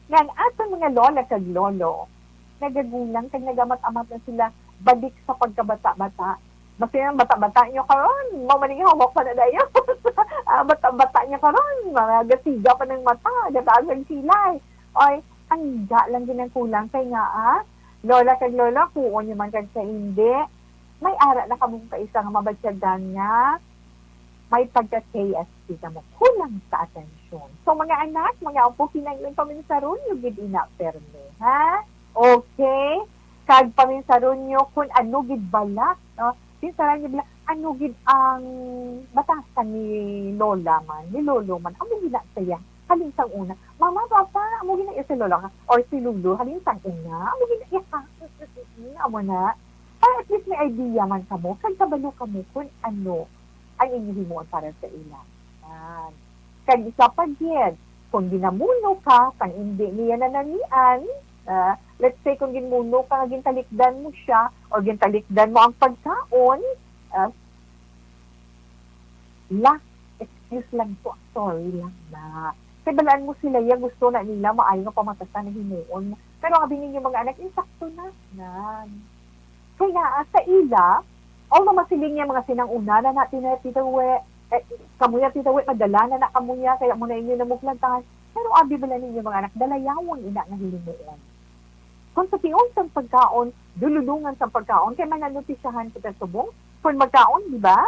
nga ang aton mga lola kag lolo, nagagulang kag nagamat-amat na sila balik sa pagkabata-bata. Basta yan, bata-bata nyo karon, mao man ang hawak pa na dayon. Ah, bata-bata nyo karon, mga gasiga pa ng mata, gataas ang kilay. Oy, angga lang gid ang kulang kay nga, ah, lola kag lola, kuon nyo man kag sa hindi, may ara na kamo kung kaisa nga mabatyagan nga may pagka-K S T kamo, kulang sa atensyon. So, mga anak, mga apo, kinahanglan paminsaron nyo gid ina permi, ha? Okay? Kag paminsaron nyo kung ano gid bala, no? Pinsaran nyo bala, ano gid ang batasan ni Lola man, ni Lolo man, amo gid na siya. Halin sang una, "Mama, Papa, amo gid na iya si Lola ka, or si Lolo, halin sang una, amo gid na iya ka." Mm, mm, mm, amo na. Para at least may idea man kamo, kag kabalo kamo kung ano ang inyo himuon para sa ila. Yan. Kag isa pa gid, kung ginamuno ka, kang hindi niya nanamian, ah, let's say, kung ginmuno ka nga gintalikdan mo siya, o gintalikdan mo ang pagkaon, ah, la, excuse lang to, sorry lang na. Kay balaan mo sila, ya gusto na nila, maayo nga pamatasan na himuon. Pero abi ninyo, mga anak, insakto na. Yan. Kay naa sa ila, aw, mamasiling niya mga sinang una na natin na titawe, eh, kamuya titawe, madala na na kamuya, kaya mo na inyo namuklantahan. Pero abi bala ninyo, mga anak, dalayawon ina nga hilimuon. Kung sa tion sang pagkaon, dululungan sang pagkaon, kay mananotisyahan kita subong, kung magkaon, di ba?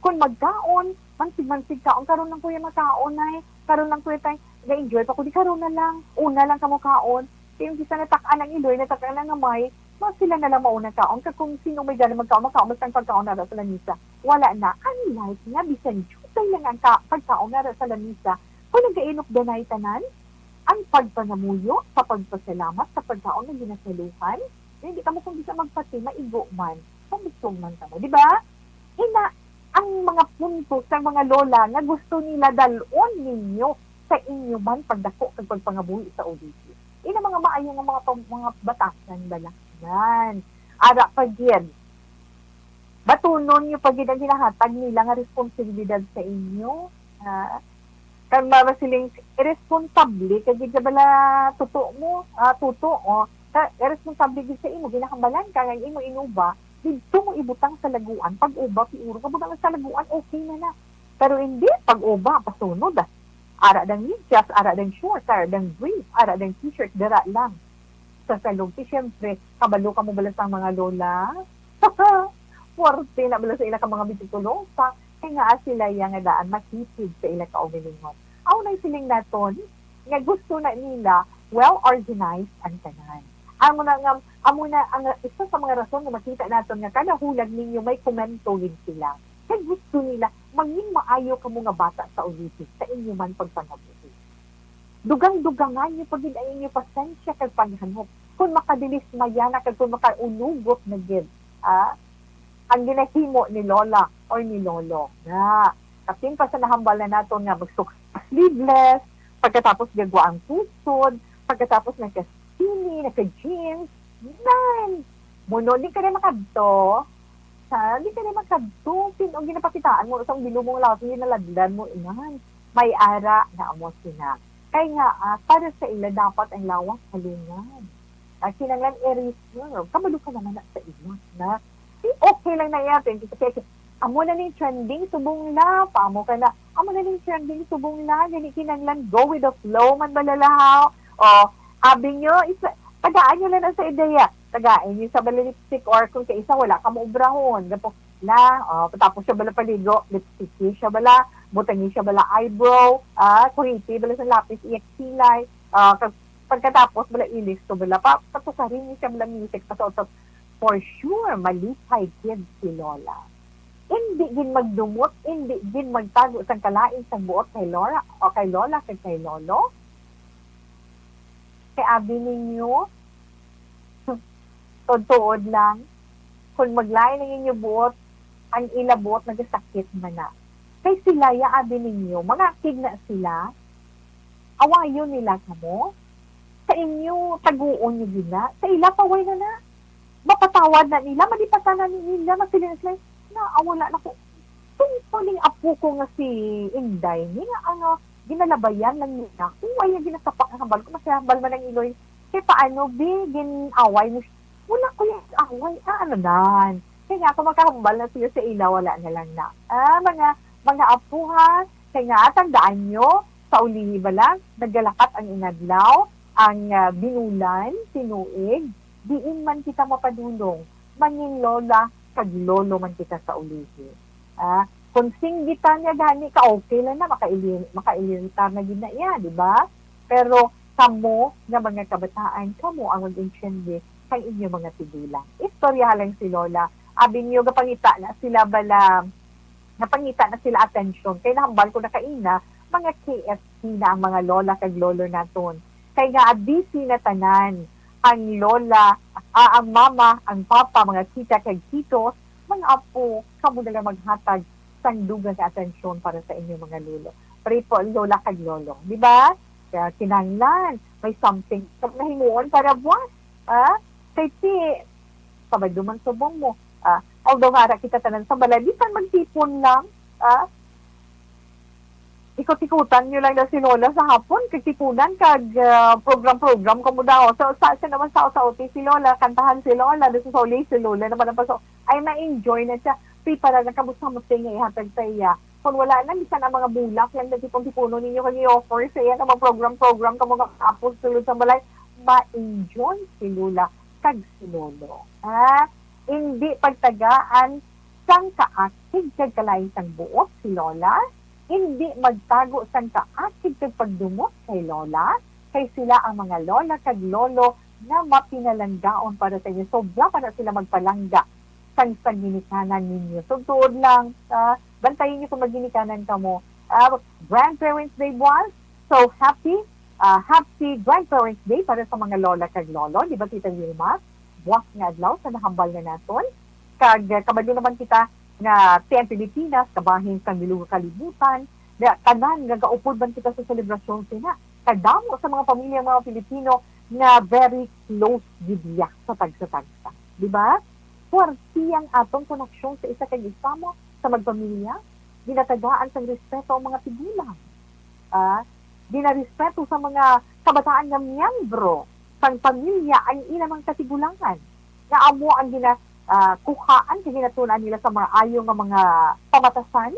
Kung magkaon, mansig-mansig kaon, karon lang kuya makaon ay, karon lang kuya tay, ga-enjoy pa ko, di karon na lang, una lang kamo kaon. Kay yung isa natak-an ang iloy, natak-an ang amay, mas sila na lang mauna kaon. Kag kung sino may gana magkaon, makaon, basta ang pagkaon nara sa lamisa. Wala na. Unlike nga, bisan jutay lang ang ka-, pagkaon nara sa lamisa, kung nagkainupdanay tanan, ang pagpangamuyo sa pagpasalamat sa pagkaon nga ginasaluhan, hindi kamo kung bisa magpati, maigo man, pambusog man kamo, di ba? Ina, ang mga punto sa mga lola nga gusto nila dal-on ninyo sa inyo man pagdako kag pagpangabuhi sa ulihi. Ina, mga maayo nga mga pam-, mga batasan bala. Yan. Ara pa gid. Batunon niyo pa gid ang ginahatag nila nga responsibilidad sa inyo. Ha? Kag masiling, iresponsable ka gid ka bala, tuto mo, ah, tuto, oh. Ka, iresponsable gid sa imo, ginahambalan ka nga ang imo inuba, didto mo ibutang sa laguan, pag-uba, piuro ka butang sa laguan, okay na na. Pero hindi, pag-uba, pasunod, ah. Ara dang medyas, ara dang shorts, ara dang brief, ara dang t-shirt, dira lang. Sa salog, ti, siyempre, kabalo kamo bala sa mga lola? Forte na bala sa ila ka mga bitikulosa, kay nga sila iya nga daan makitid sa ila kaugalingon. Aw, nay siling naton, nga gusto na nila, well organized ang tanan. Amo na nga, amo na ang isa sa mga rason nga makita naton nga kada hulag ninyo may komento gid sila. Kay gusto nila, mangin maayo kamo nga bata sa ulihi, sa inyo man pagpangabuhi. Dugang-dugangan niyo pa gid ang inyo pasensya kag paghanop. Kung makadilismaya na kag kung makaunugot na gid, ah, ang ginahimo ni Lola or ni Lolo. Na, kapin pa sa nahambal na naton nga magsuk-, sleeveless, pagkatapos gagwa ang pusod, pagkatapos nagka-skinny, nagka-jeans, nan! Muno, di ka na makadto. Sa, di ka na makadto. Pin, o ginapakitaan mo, sa bilog mong lawas, ginaladlan mo, inan. May ara na amo sina. Kay nga, ah, para sa ila, dapat ang lawas halungan. Ah, kinanglan i-reserve. Kabalo ka naman na sa ila, na. Di, okay lang na yan, twenty, kasi, kasi, amo na ning trending, subong la, pa mo ka na, amo na ning trending, subong la, gani kinanglan, go with the flow, man balalahaw. O, abi nyo, isa, tagaan nyo lang na sa ideya. Tagaan nyo sa bala lipstick, or kung kaisa, wala ka mo obrahon. Gapo, na, ah, tapos siya bala paligo, lipstick siya bala, butangi siya bala eyebrow, ah, kuhiti bala sa lapis, iya kilay, ah, kag pagkatapos bala ilisto bala pa, patukarin niya siya bala music, pa sa utot. For sure, malipay gid si Lola. Indi gid magdumot, indi gid magtago sang kalain sang buot kay Lora, o kay Lola, kay, kay Lolo. Kay abi ninyo, tuod-tuod lang, kung maglain ang inyo buot, ang ila buot nagasakit man na. Kay sila, ya abi ninyo, mga kid na sila, awayon nila kamo, sa inyo, taguon nyo gid na, sa ila, paway na na. Mapatawad na nila, malipatan na nila, masiling sila, na, ah, wala na ko. Tungtong ning apo ko nga si Inday, ni nga ang, ah, ginalabayan lang nila. Kung wala yung ginasapak ang hambal ko, masihambal man ang iloy. Kay paano, bi, gin-away mo siya? Wala ko yung away. Ah, ano nan? Kaya nga ako makahambal na sila sa ila, wala na lang na. Ah, mga, mga apo ha, kaya nga tandaan nyo, sa ulihi bala, nagalakat ang inadlaw, ang, ah, binulan, tinuig, diin man kita mapadulong, mangin lola, kag lolo man kita sa ulihi. Ah, kung singgitan niya gani ka, okay lang na, makailir-, makailitar na gid na iya, di ba? Pero kamo nga mga kabataan, kamo ang mag-intindi kang inyo mga tigulang. Istorya lang si Lola. Abi niyo, gapangita na sila bala, napangita na sila atensyon. Kay nahambal ko na kaina, mga K F C na ang mga lola kag lolo naton. Kay nga busy na tanan ang lola, ah, ang mama, ang papa, mga tita kag titos, mga apo, kamo na lang maghatag sang dugang nga atensyon para sa inyong mga lolo. Pre po, lola kag lolo, di ba? Kaya kinahanglan, may something ka nahimuon para buwas. Ah? Kay ti, kabalo man subong mo. Ah, although nga ara kita tanan sa balay, bisan magtipon lang, ah, ikot-ikutan nyo lang na si Lola sa hapon, kay tipunan kag, ah, program-program kamo daw. So, sa, sa naman sa, sa uti si Lola, kantahan si Lola, doon sa uli si Lola naman ang paso, ay ma-enjoy na siya. Prepara na kamo sa muting nga ihatag sa iya. Kung wala lang, bisan ang mga bulak lang na tipon-tipunon ninyo kag i-offer sa iya nga mga program-program kamo nga tapos sulod sa balay, ma-enjoy si Lola kag si Lolo. Ha? Hindi pagtagaan sang kaakig kag kalain sang buot si Lola, hindi magtago sang kaakig kag pagdumot kay Lola, kay sila ang mga lola kag lolo nga mapinalanggaon para sa inyo. Sobra pa na sila magpalangga sang, sang ginikanan ninyo. So, tuod lang, ah, bantayin niyo kung magginikanan kamo. Ah, Grandparents' Day buwas. So, happy, ah, happy Grandparents' Day para sa mga lola kag lolo. Di ba, Tita Wilma? Buwas nga adlaw sa nahambal na naton. Kag, ah, kabalo naman kita nga T M Pilipinas, kabahin sang bilog nga kalibutan, nga tanan nga gaupod man kita sa selebrasyon sina. Kadamo sa mga pamilya, mga Pilipino, nga very close gid iya sa tagsa-tagsa. Di ba? Fuerte ang atong koneksyon sa isa kag isa mo sa magpamilya. Ginatagaan sang respeto ang mga tigulang. Ah, ginarespeto sa mga kabataan nga miyembro sang pamilya ang ilang mga katigulangan, nga amo ang gina-, ah, kuhaan kag ginatun-an nila sa maayo nga mga pamatasan,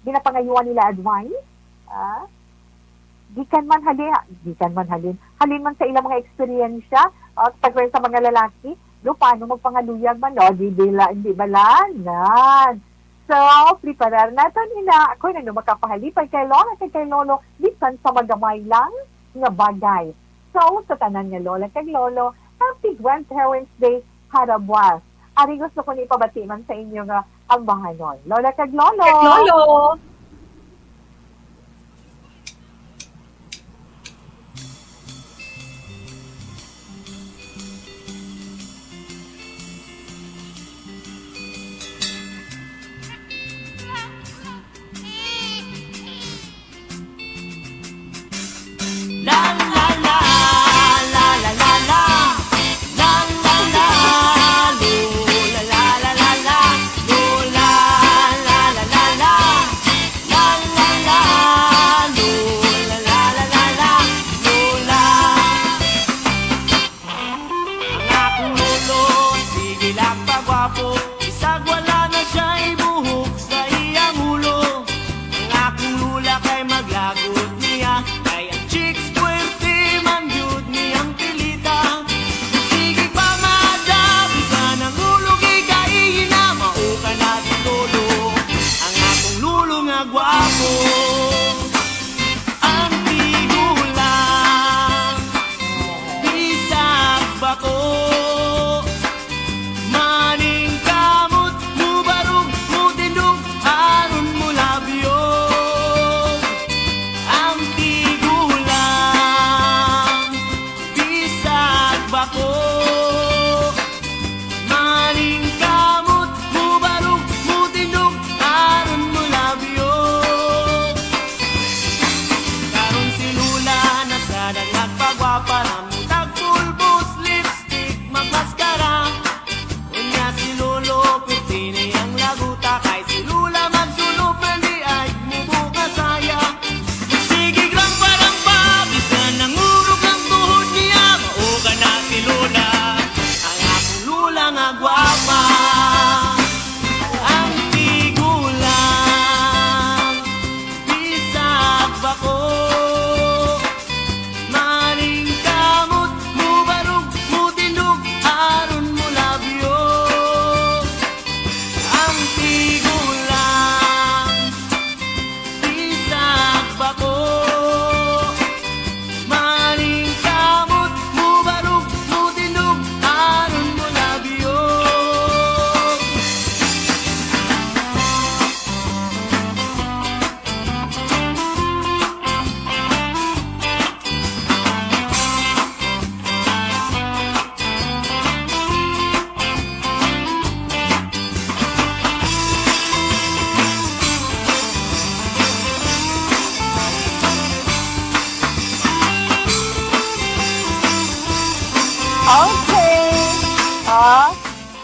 ginapangayuan nila advice, ah, gikan man hali-, gikan man halin, halin man sa ilang mga eksperyensya, ah, pagkwen sa mga lalaki, no, paano magpangaluyag man, no? Di bila, di bala, nan. So, preparar naton ina, ako na no makapahalipay kay Lola kag kay Lolo, bisan sa magamay lang nga bagay. So, sa tanan nga lola kag lolo, happy Grandparents' Day harabwas. Ari gusto ko ni ipabati man sa inyo nga ambahanon. Lola kag lolo! Kag lolo!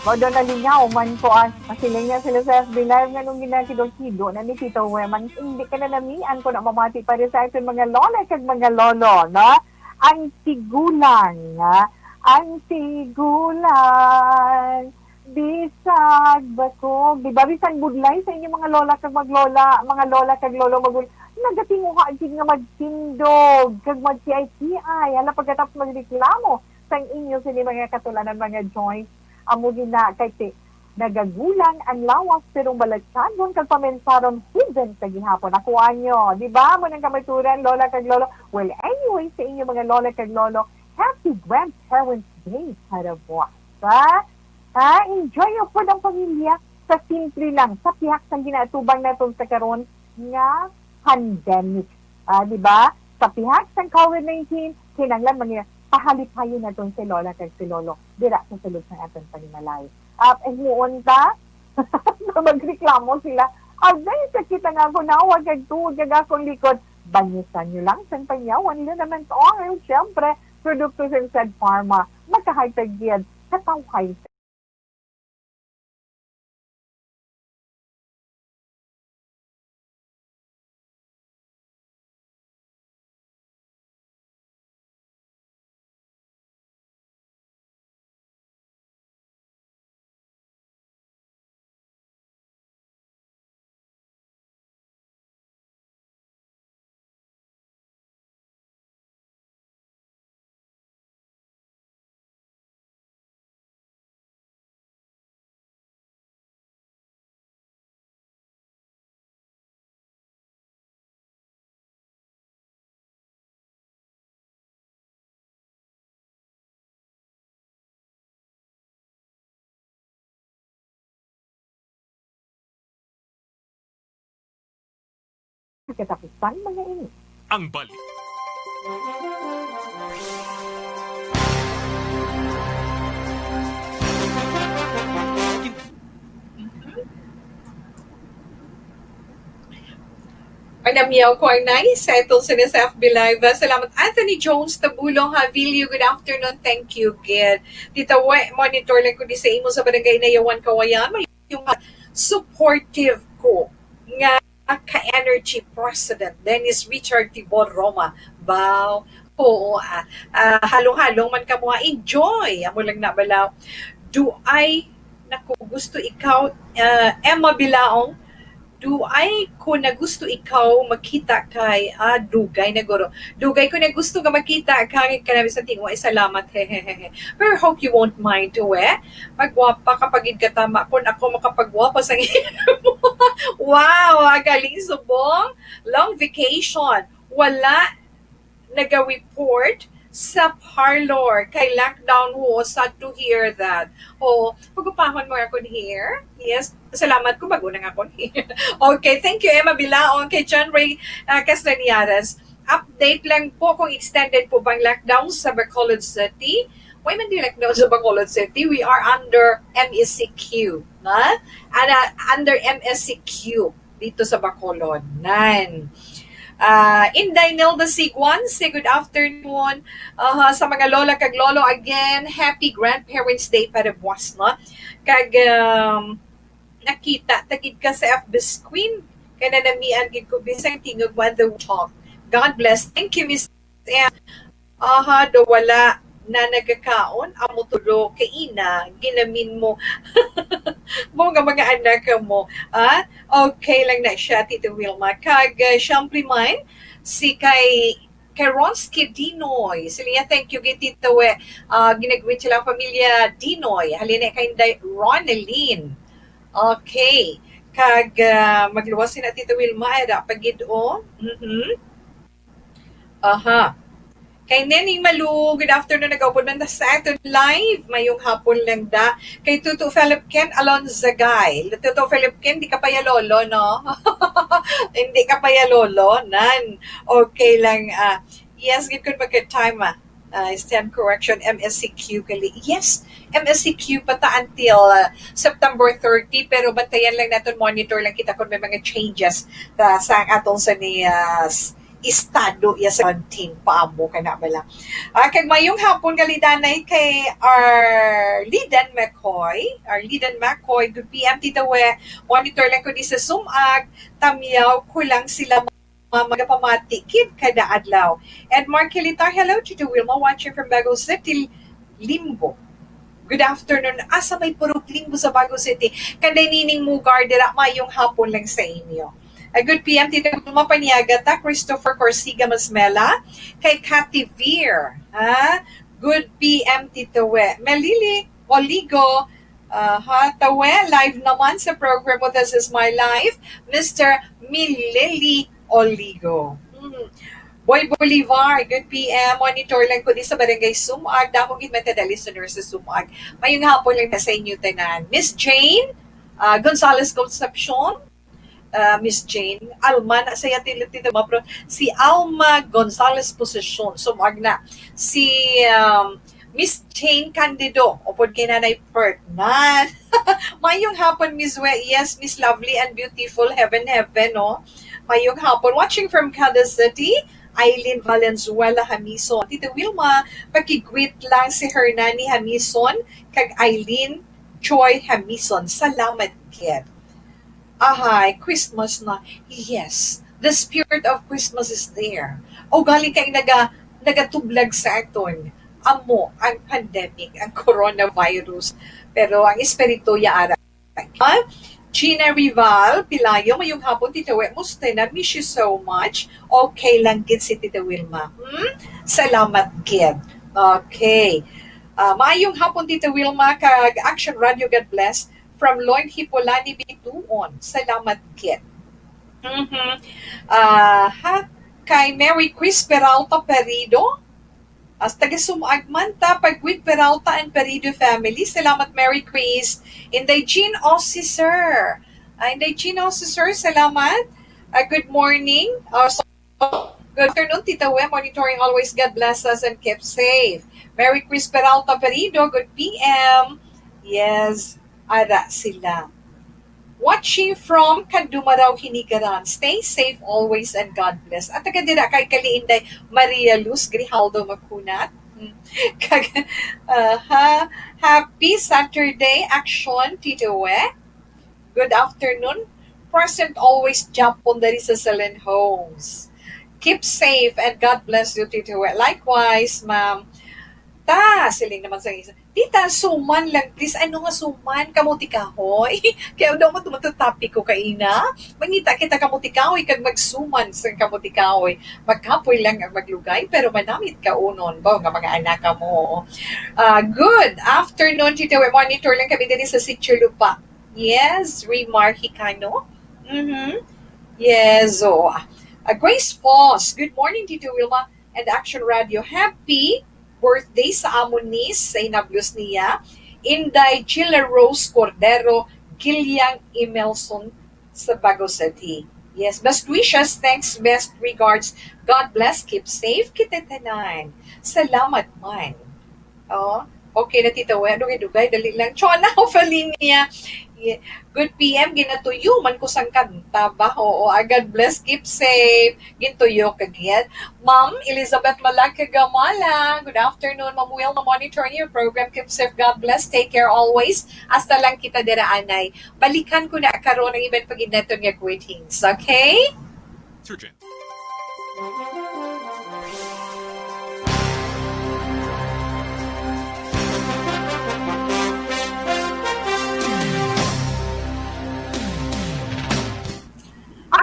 Although nalingaw man ko ang masiling niya sila sa F B Live nga nung ginakido-kido na ni Tito Weman, hindi ka na namian ko na mamati pa rin sa ating mga lola kag mga lolo, no? Ang tigulang, ha? Ang tigulang, bisag bakog. Di ba, bisan budlay sa inyong mga lola kag maglola, mga lola kag lolo, magul-, nagatinguha gid nga magtindog kag magkiay-kiay. Hala, pagkatapos magreklamo sang inyo sini mga katulanan, mga joints. Amo gina kay ti-, nagagulang ang lawas, pero balatyagon kag pamensaron hidden sa gihapon. Ako anyo, di ba? Mo nang kamaturan, lola kag lolo. Well, anyway, sa inyo mga lola kag lolo, happy Grandparents' Day para buwas. Ha? Ha? Enjoy niyo po ng pamilya sa simple lang, sa pihak sang ginaatubang naton sa karon nga pandemic. Ah, di ba? Sa pihak sang COVID nineteen, kinahanglan man niya pahalipayon naton si lola kag si lolo dira sa sulod sang aton panimalay. At himuon ta, magreklamo sila. Agay, sakit ang ako nawag kag tuod kag akong likod. Bangisan nyo lang sang pangyawan nila naman to. Ang, siyempre, produkto sa Inside Pharma, makahatag gid katawhay. Katapusan mga ini. Ang balik. Panamyaw ko ang nice sa itong sa F B Live. Salamat, Anthony Jones Tabulong Havilio. Good afternoon. Thank you, gid. Tita We, monitor lang ko di sa imo sa Barangay Nayawan, Kawayan. May yung supportive ko nga ka-energy President Dennis Richard Tibor Roma. Bao, oo, ah, ah, halong-halong man ka mo, ah, enjoy. Amo lang na bala. Do I, naku, gusto ikaw, ah, Emma Bilaong, do I ko na gusto ikaw makita kay, ah, dugay na guro. Dugay ko na gusto nga makita kay kanami sa tingwa, salamat, hehehe. Pero hope you won't mind, to, eh. Magwapa ka pagid katama kun ako makapagwapa sa imo. Wow, ah, galing subong. Long vacation. Wala naga-report sa parlor kay lockdown ho. Sad to hear that. Oh, pagupahon mo akon hair. Yes, salamat ko bago na nga akon hair. Okay, thank you, Emma Bilaon, kay John Ray, ah, Castañares. Update lang po kung extended po bang lockdown sa Bacolod City. Why man di lockdown sa Bacolod City? We are under M S C Q, na? Ana, under M S C Q dito sa Bacolod. Nan. Ah, Inday Nilda Siguan, say good afternoon. Aha, sa mga lola kag lolo, again, happy Grandparents' Day para buwas, no? Kag, um, nakita ta gid ka sa F B screen, kay nanamian gid ko bisag tingog mo the talk. God bless. Thank you, Miss M. Aha, do wala na nagakaon, amo tulo kay ina, ginamin mo. Mo nga mga anak mo. Ah, okay lang na siya, Tito Wilma. Kag, uh, siyempre man, si kay, kay Ronsky Dinoy. Sila niya, thank you, kay Tito, eh, ah, ginagwit sila ang pamilya Dinoy. Halina kay Inday Ronelyn. Okay. Kag, ah, magluwas sila, Tito Wilma, ay, da, pagid, oh. Mhm. Aha. Kay Neneng Malu, good afternoon. Nagaupod man ta sa aton live. Mayong hapon lang da. Kay Tuto Philip Ken Alonzagay. Tuto Philip Ken, di ka pa ya lolo, no? Hindi ka pa ya lolo, nan. Okay lang, ah. Yes, gid kun magka-time, ah. Ah, stand correction, M S C Q kali. Yes, M S C Q pa ta until, ah, September thirty, pero bantayan lang naton, monitor lang kita kung may mga changes sa, sa atong sa ni, ah, s-, estado ya sa quarantine, paamo ka na bala. Ah, kag mayong hapon, kalidanay kay Arliden McCoy. Arliden McCoy, good P M, Tita We. Monitor lang ko di sa Sumag. Tamyaw ko lang sila mga magapamati kid kada adlaw. And Mark Hilita, hello, Tita Wilma, watching from Bago City, Limbo. Good afternoon. Asa may purok Limbo sa Bago City? Kanday nining mugar dira, mayong hapon lang sa inyo. A good P M, Tita Wilma Paniaga, ta, Christopher Corsiga Masmela, kay Cathy Veer. Ha? Good P M, Tita We. Melili Oligo, ah, ha, Tawe, live naman sa program With Us Is My Life, Mister Mileli Oligo. Hmm. Boy Bolivar, good P M. Monitor lang ko di sa Barangay Sumag. Damo gid man tada listeners sa Sumag. Mayong hapon lang na sa inyo tanan. Miss Jane, ah, Gonzales Concepcion, ah, Miss Jane, Alma na saya tili-, tili-, mapro-, si Alma Gonzales Posesyon. So, wag na. Si, um, Miss Jane Candido, upod kay Nanay Pertnan. Mayong hapon, Miss We. Yes, Miss Lovely and Beautiful. Heaven, heaven, no? Mayong hapon. Watching from Kada City, Eileen Valenzuela Hamison. Tita Wilma, pakigwit lang si Hernani Hamison kag Eileen Joy Hamison. Salamat, kid. Ahay, Christmas na. Yes, the spirit of Christmas is there. O galing kay naga, nagatublag sa aton. Amo ang pandemic, ang coronavirus. Pero ang espiritu ya ara. Ha? Gina Rival, Pilayo, mayong hapon, Tita We. Musta na? Miss you so much. Okay lang gid si Tita Wilma. Hmm? Salamat gid. Okay. Ah, mayong hapon, Tita Wilma, kag Action Radio, God bless. From Lloyd Hipolani, Bituon. Salamat gid. Mhm. Ah, ha? Kay Mary Chris Peralta Perido. As taga Sumag man ta, Pagwit Peralta and Perido family. Salamat, Mary Chris. Inday Jean Osiser. Ah, Inday Jean Osiser, salamat. Ah, good morning. Ah, so, good afternoon, Tita We. Monitoring always. God bless us and keep safe. Mary Chris Peralta Perido, good P M. Yes, ara sila. Watching from Candumaraw, Hinigaran. Stay safe always and God bless. At taga dira kay Kaliinday, Maria Luz Grijaldo Macunat. Hmm. Kag, uh, ha, happy Saturday, Action, Tito We. Good afternoon. Present always, Japon, dari sa Selen Homes. Keep safe and God bless you, Tito We. Likewise, ma'am. Ta, siling naman sa isa, "Tita, suman lang, please." Ano nga suman? Kamuti kahoy? Kaya daw mo tumatapik ko kaina. Mangita kita kamuti kahoy kag magsuman sa kamuti kahoy. Magkapoy lang ang maglugay, pero manamit ka unon. Ba, nga mga anak ka mo. Ah, good afternoon, Tita We. Monitor lang kami din sa Sitio Lupa. Yes, Remark Hicano. Mm-hmm. Yes, oh. Ah, Grace Foss. Good morning, Tita Wilma and Action Radio. Happy birthday sa amon niece sa inablos niya, Inday Chile Rose Cordero, Gilyang Emelson sa Bago City. Yes, best wishes, thanks, best regards. God bless, keep safe, kita tanan. Salamat man. Oh, okay na, Tita We. Dugay-dugay, dali lang. Chona, hopefully niya. Yeah. Good P M, ginatuyo man ko sang kanta ba? Oo, ah, God bless, keep safe. Gintuyo ka gid. Ma'am Elizabeth Malacca Gamala, good afternoon. Ma'am Wilma, monitoring your program. Keep safe. God bless. Take care always. Hasta lang kita dira, anay. Balikan ko na karon ang iban pag-inaton nga greetings. Okay? Surgeon.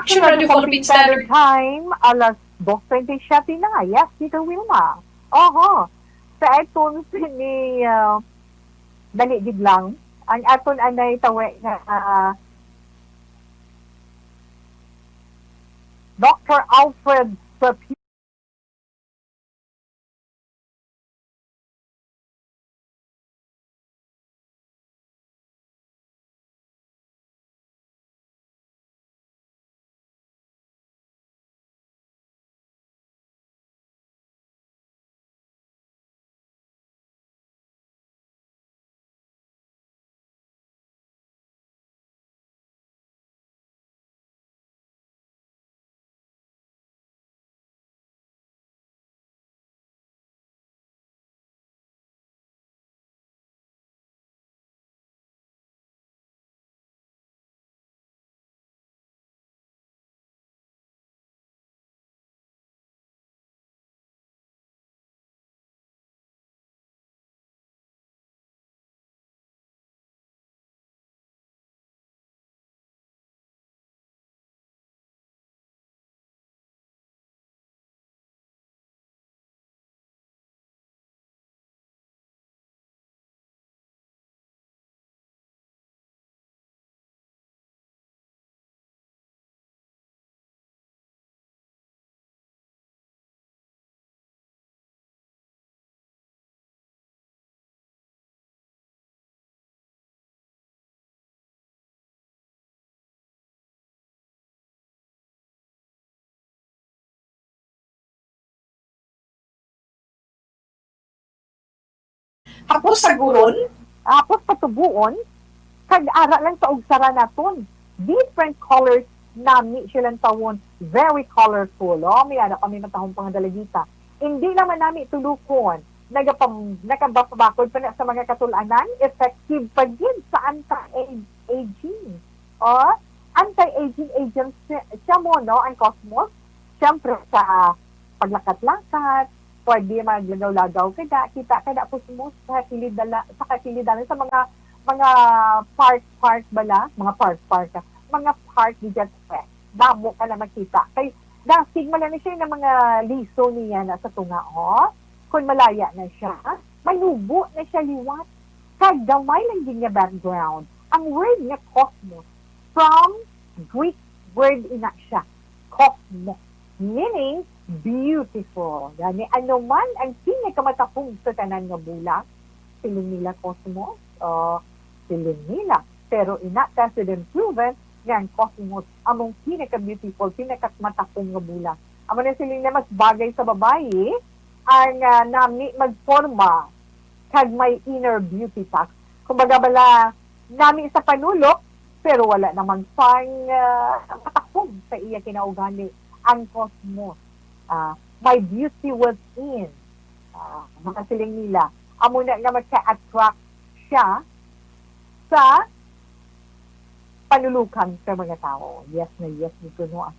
Action Radio Philippine Standard Time, alas dos twenty-seven na. Yes, Tita Wilma. Oho. Sa iTunes ni, ah, dali gid lang. Ang aton anay tawi nga, ah, Doctor Alfred Trujillo. Tapos saguron, tapos patubuon, kag ara lang sa ugsara naton. Different colors, nami siya lang tawon. Very colorful. Oh, may ara kami matahong pang dalagita. Hindi naman nami tulukon. Nagapam-, nakababakod pa na sa mga katulanan, effective pa gid sa anti-aging. Oh, anti-aging agents siya, siya mo, no, ang Cosmos. Siyempre, sa paglakat-lakat, pwede maglagaw-lagaw ka da, kita ka da, Cosmos, sa kilid dala, sa kakilid dala, sa mga, mga park, park bala, mga park, park, ah, mga park ni Jetfest. Damo ka na makita. Kay, dasig man lang ni siya ng mga liso niya na sa tunga, oh. Kung malaya na siya, manubo na siya liwat. Kag gamay lang din nga background. Ang word nga cosmos, from Greek word ina siya, cosmos, meaning beautiful. Gani, ano man ang pinakamatapong sa tanan nga bulak, siling nila cosmos, o siling nila. Pero ina, tested and proven nga ang cosmos among pinaka-beautiful, pinakamatapong nga bulak. Amo na siling na mas bagay sa babayi ang, ah, nami magporma kag may inner beauty tax. Kumbaga bala, nami sa panulok, pero wala namang sang, ah, matakom sa iya kinaugali ang cosmos. Ah, my beauty within. Ah, mga siling nila, amo na nga magka-attract siya sa panulukan sa mga tao. Yes na yes ni kuno.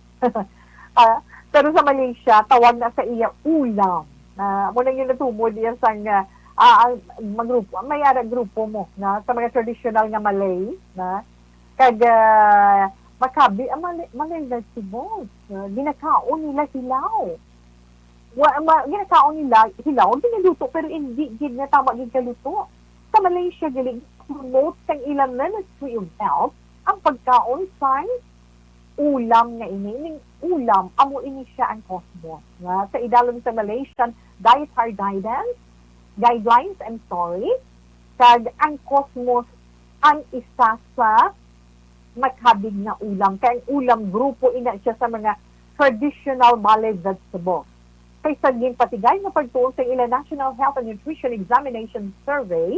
Ah, pero sa Malaysia, tawag na sa iya ulam. Na mo nang yun natumod iya sang, ah, ah, ang mga grupo, may ara grupo mo na sa mga traditional nga Malay na kag, ah, makabi ang Malay, Malay vegetables. Ah, ginakaon nila hilaw. Wa, ma, ginakaon nila hilaw, ginaluto, pero hindi gid nga tama gid kaluto. Sa Malaysia gali, promote sang ilang Ministry of Health ang pagkaon sang ulam nga ini. Ning ulam, amo ini siya ang cosmos, nga sa idalom sa Malaysian Dietary Guidance, Guidelines, I'm sorry, kag ang cosmos ang isa sa makabig nga ulam. Kay ang ulam, grupo ina siya sa mga traditional Malay vegetable. Kay sa ginpatigay nga pagtuon sa ila National Health and Nutrition Examination Survey,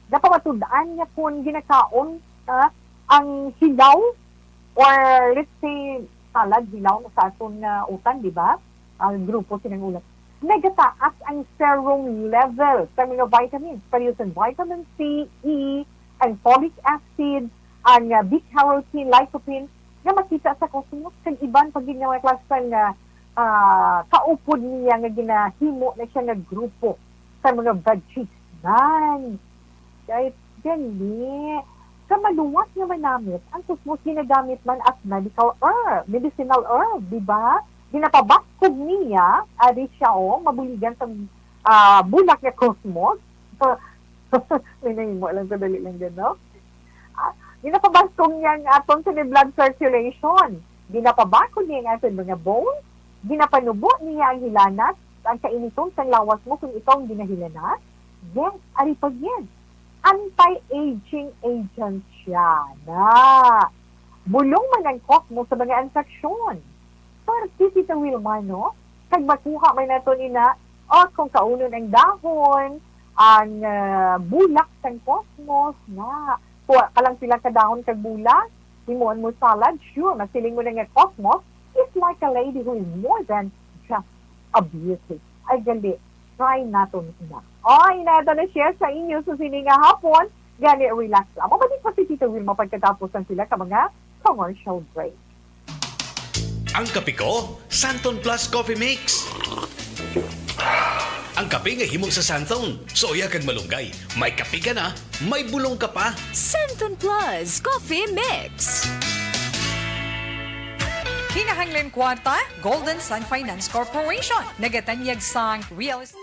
napamatud-an nga kung ginakaon, ah, ang hilaw or, let's say, salad, hilaw na sa aton nga utan, di ba? Ang grupo sining ulam. Nagataas ang serum level sa mga vitamins, pareho sa vitamin C, E, ang folic acid, ang, ah, beta-carotene, lycopene, nga makita sa cosmos, kag iban pa gid nga mga klase nga, ah, kaupod niya nga ginahimo na siya nga grupo sa mga veggies. Nan, kay gali. Sa maluwas nga manamit, ang cosmos ginagamit man as medical herb, medicinal herb, di ba? Ginapabaskog niya, ari siya, oh, mabuligan sa, ah, bulak nga cosmos. May nahimo lang ko, dali lang din, no? Ah, ginapabaskog niya ang aton sa blood circulation. Ginapabakod niya ang aton mga bones. Ginapanubo niya ang hilanat, ang kainiton sang lawas mo kung ikaw ang ginahilanat. Yes, ari pa gid. Anti-aging agent siya na. Bulong man ang cosmos sa mga infeksyon. Parte si Tita Wilma, no? Kag makuha man naton ina, o kung kaunon ang dahon, ang, ah, bulak sang cosmos, na. Kuha ka lang pila ka dahon kag bulak, himuon mo salad, sure, masiling mo na nga cosmos is like a lady who is more than just a beauty. Ay, gali, try naton ina. O, ina, ito na share sa inyo sa sini nga hapon. Gani, relax lang. Mabalik pa si Tita Wilma pagkatapos ng pila ka mga commercial break. Ang kape ko, Santon Plus Coffee Mix. Ang kape nga himo sa Santon. Soya kag malunggay. May kape ka na, may bulong ka pa. Santon Plus Coffee Mix. Kinahanglan kwarta? Golden Sun Finance Corporation. Nagatanyag sang real estate.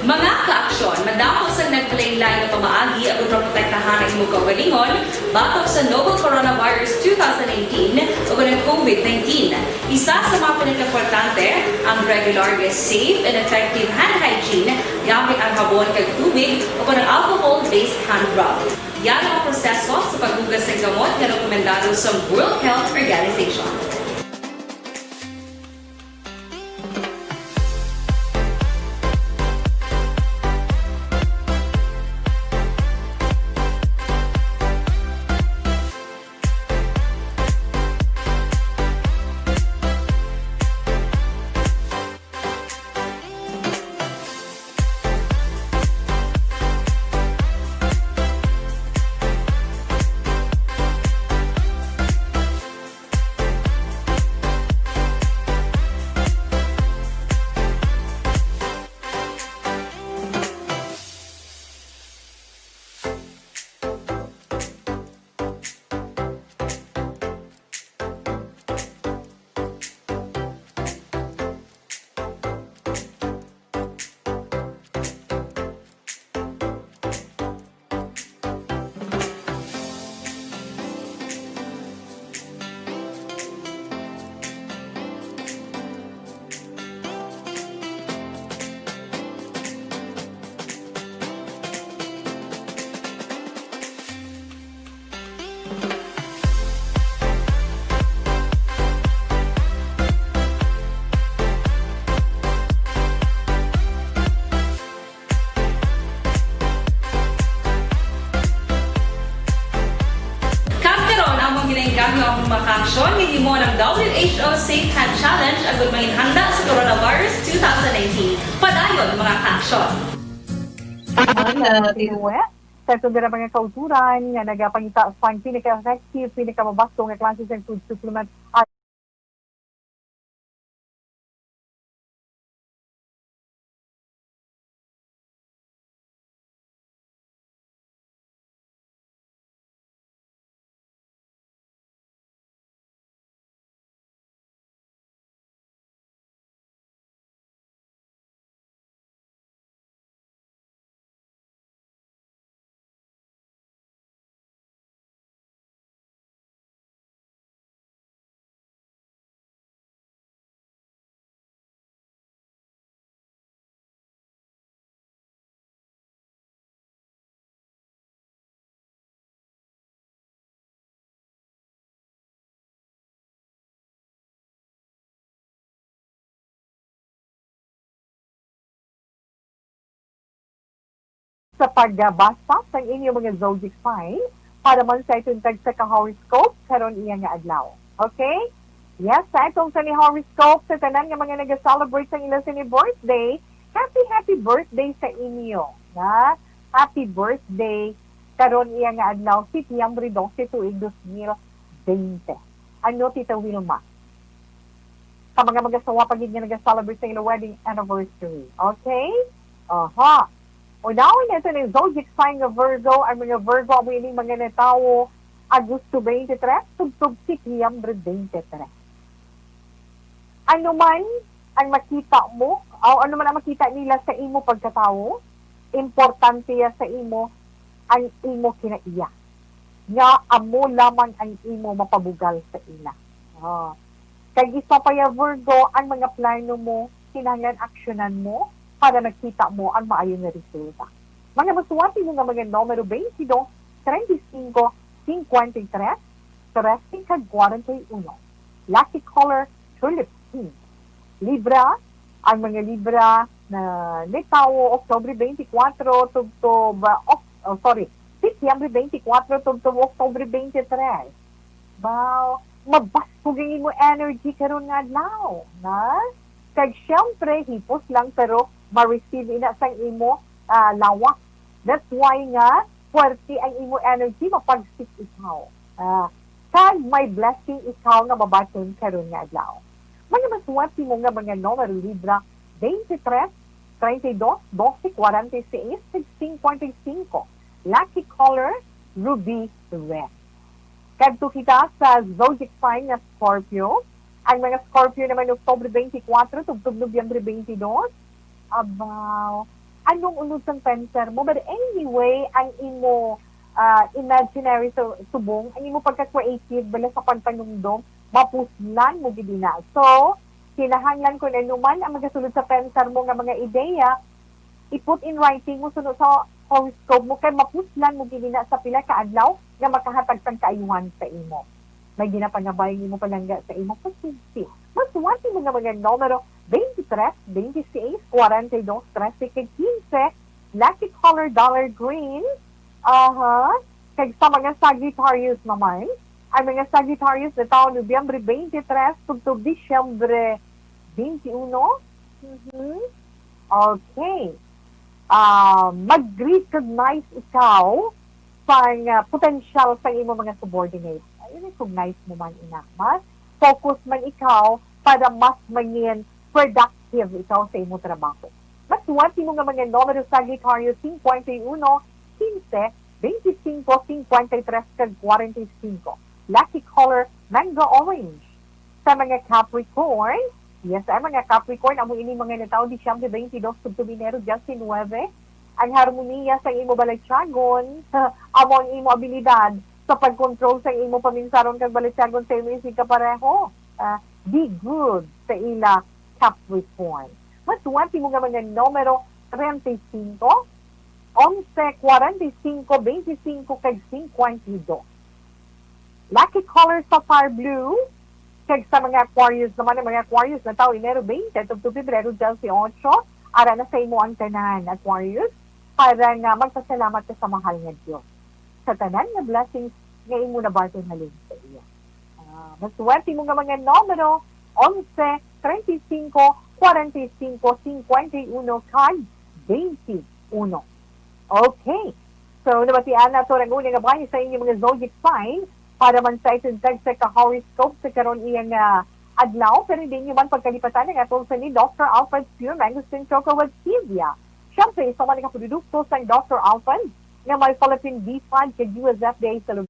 Mga ka-aksyon, madamo sang nag-play Lain nga pamaagi agud maprotektahan ang imong kaugalingon batok sa novel coronavirus two thousand nineteen ug ang covid nineteen. Isa sa mga pinakaimportante ang regular nga safe and effective hand hygiene gamit ang habon kag tubig ug ang alcohol-based hand rub. Yara ang proseso sa paghugas sang gamot nga rekomendado sa World Health Organization. Kag karon, among ginaengganyo ang mga kaaksyon nga himo ng W H O Safe Hand Challenge agud manginhanda sa coronavirus two thousand nineteen. Padayon, mga kaaksyon. Ang, uh, tinuwi, sa ito nga mga kauturan nga nagapangita sang pinaka-effective, pinakamabasto nga klase sang food supplement. Sa pagbasa sang inyo mga zodiac sign para man sa iton tagsa ka horoscope karon iya nga adlaw. Okay? Yes, sa atong sa ni horoscope sa tanan nga mga nag-celebrate sang ila sini birthday, happy, happy birthday sa inyo, ha? Happy birthday karon iya nga adlaw, Setyembre dose, tuig dos mil bente. Ano, Tita Wilma? Sa mga mag-asawa pa gid nga nag-celebrate sa ila wedding anniversary. Okay? Aha. Unahon nato ning zodiac sign nga Virgo. Ang mga Virgo amo ining mga natawo Agosto twenty-three tubtob Setyembre twenty-three. Ano man ang makita mo, o ano man ang makita nila sa imo pagkatawo, importante ya sa imo ang imo kinaiya, nga amo lamang ang imo mapabugal sa ila. Ah. Kag isa pa ya, Virgo, ang mga plano mo, kinahanglan aksyonan mo para makita mo ang maayo nga resulta. Mga masuwati mo nga mga numero twenty-two, treinta y cinco, cincuenta y tres, trese kag kwarenta y uno. Lucky color, tulip pink. Libra, ang mga Libra na natawo Oktubre twenty-four tubtob, ah, Oc-, oh, sorry, Setyembre twenty-four tubtob Oktubre twenty-three. Wow, mabaskog ang imo energy karon nga adlaw, na? Kag syempre, hipos lang, pero ma-receive ina sang imo, ah, lawas. That's why nga, puwerte ang imo energy, mapagsik ikaw. Ah, kag may blessing ikaw nga mabaton karon nga adlaw. Mga masuwat mo nga mga numero, Libra, twenty-three, treinta y dos, doce, cuarenta y seis, sixteen, cuarenta y cinco. Lucky color, ruby red. Kadto kita sa zodiac sign nga Scorpio. Ang mga Scorpio naman, Oktubre twenty-four tubtob Nobyembre twenty-two. Abaw, anong unod sang pensar mo. But anyway, ang imo, ah, imaginary su-, subong, ang imo pagka-creative bala sa pagpanumdom, mapuslan mo gid ina. So, kinahanglan, kung ano man ang magasulod sa pensar mo nga mga ideya, i-put in writing mo suno sa horoscope mo, kay mapuslan mo gid ina sa pila ka adlaw nga makahatag sang kaayuhan sa imo. May ginapangabay nimo palangga sa imo pasyente. Masuwat nimo nga mga numero twenty-three, twenty-six, forty-two, trese, kag quince, lucky color dollar green. Aha. Kag sa mga Sagittarius naman, ang mga Sagittarius na taon Nobyembre twenty-three tubtob Disyembre twenty-one. Mhm. Okay. Ah, mag-recognize ikaw sang, ah, potensyal sang imo mga subordinates. Ay, recognize mo man ina. Mas focus man ikaw para mas mangin productive ikaw sa imo trabaho. Masuwat nimo nga mga numero, Sagittario, cincuenta y uno, quince, veinticinco, cincuenta y tres, kag cuarenta y cinco. Lucky color, mango orange. Sa mga Capricorn, yes, ang mga Capricorn, amo ini mga natawo Disyembre twenty-dos tubtob Enero diecinuebe. Ang harmoniya sa imo balatyagon, amo ang imo abilidad sa pagkontrol sa imo paminsaron kag balatyagon sa imo isigkapareho. Ah, be good sa ila, Capricorn. Masuwat nimo nga mga numero treinta y cinco, once, cuarenta y cinco, veinticinco, kag cincuenta y dos. Lucky color, sapphire blue. Kag sa mga Aquarius naman, ang mga Aquarius na tawo Enero twenty tubtob Pebrero dieciocho, ara na sa imo ang tanan, Aquarius, para nga magpasalamat ka sa mahal nga Dios sa tanan nga blessings nga imo nabaton halin sa iya. Ah, masuwerte mo nga mga numero, onse, treinta y cinco, cuarenta y cinco, cincuenta y uno, kag twenty-uno. Okay. So, nabatian nato ang una nga bahin sa inyo mga zodiac sign para man sa isinta sa ka-horoscope sa karon iyang, ah, adlaw, pero hindi niyo man pagkalipatan ang atong sa ni Doctor Alfred Pure Mangosteen Choco with Stevia. Siyempre, isa man ang produkto sang Doctor Alfred nga may Philippine B fund kag U S F D A sa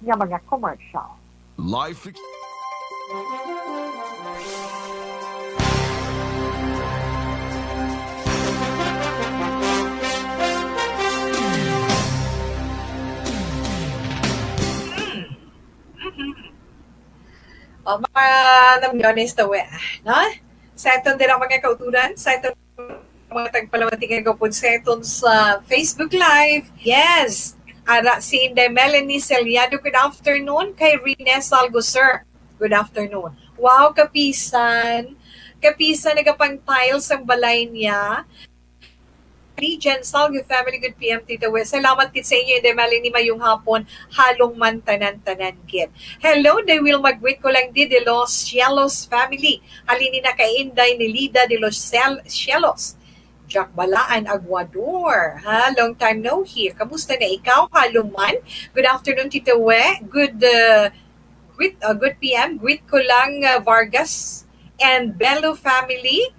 nga mga commercial. Life ex- O, mga namyones to, eh, no? Sa aton dira, mga kauturan, sa aton mga tagpalamati nga gapon sa aton sa Facebook Live. Yes! Ara si Inday Melanie Celiado, good afternoon. Kay Rines Algo, sir, good afternoon. Wow, kapisan. Kapisan nagapang-tile sang balay niya. Legion, Salve family, good P M, Tita Wes. Salamat gid sa inyo, Inday Melanie, mayong hapon. Halong man tanan-tanan gid. Hello, Day Will, mag-greet ko lang di de los Cielos family. Halin ni na kay Inday ni Lida de los Cel-, Cielos. Jack Balaan, Aguador. Ha, long time no hear. Kamusta na ikaw? Halong man. Good afternoon, Tita We. Good, uh, greet, uh, good P M. Greet ko lang, uh, Vargas and Bello family.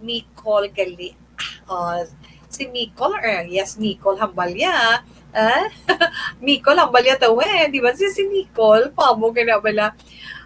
Nicole gali. Ah, si Nicole, eh, yes, Nicole Hambalya. Ah? Nicole Hambalya to, eh. Di ba si, si Nicole? Pamo ka na bala.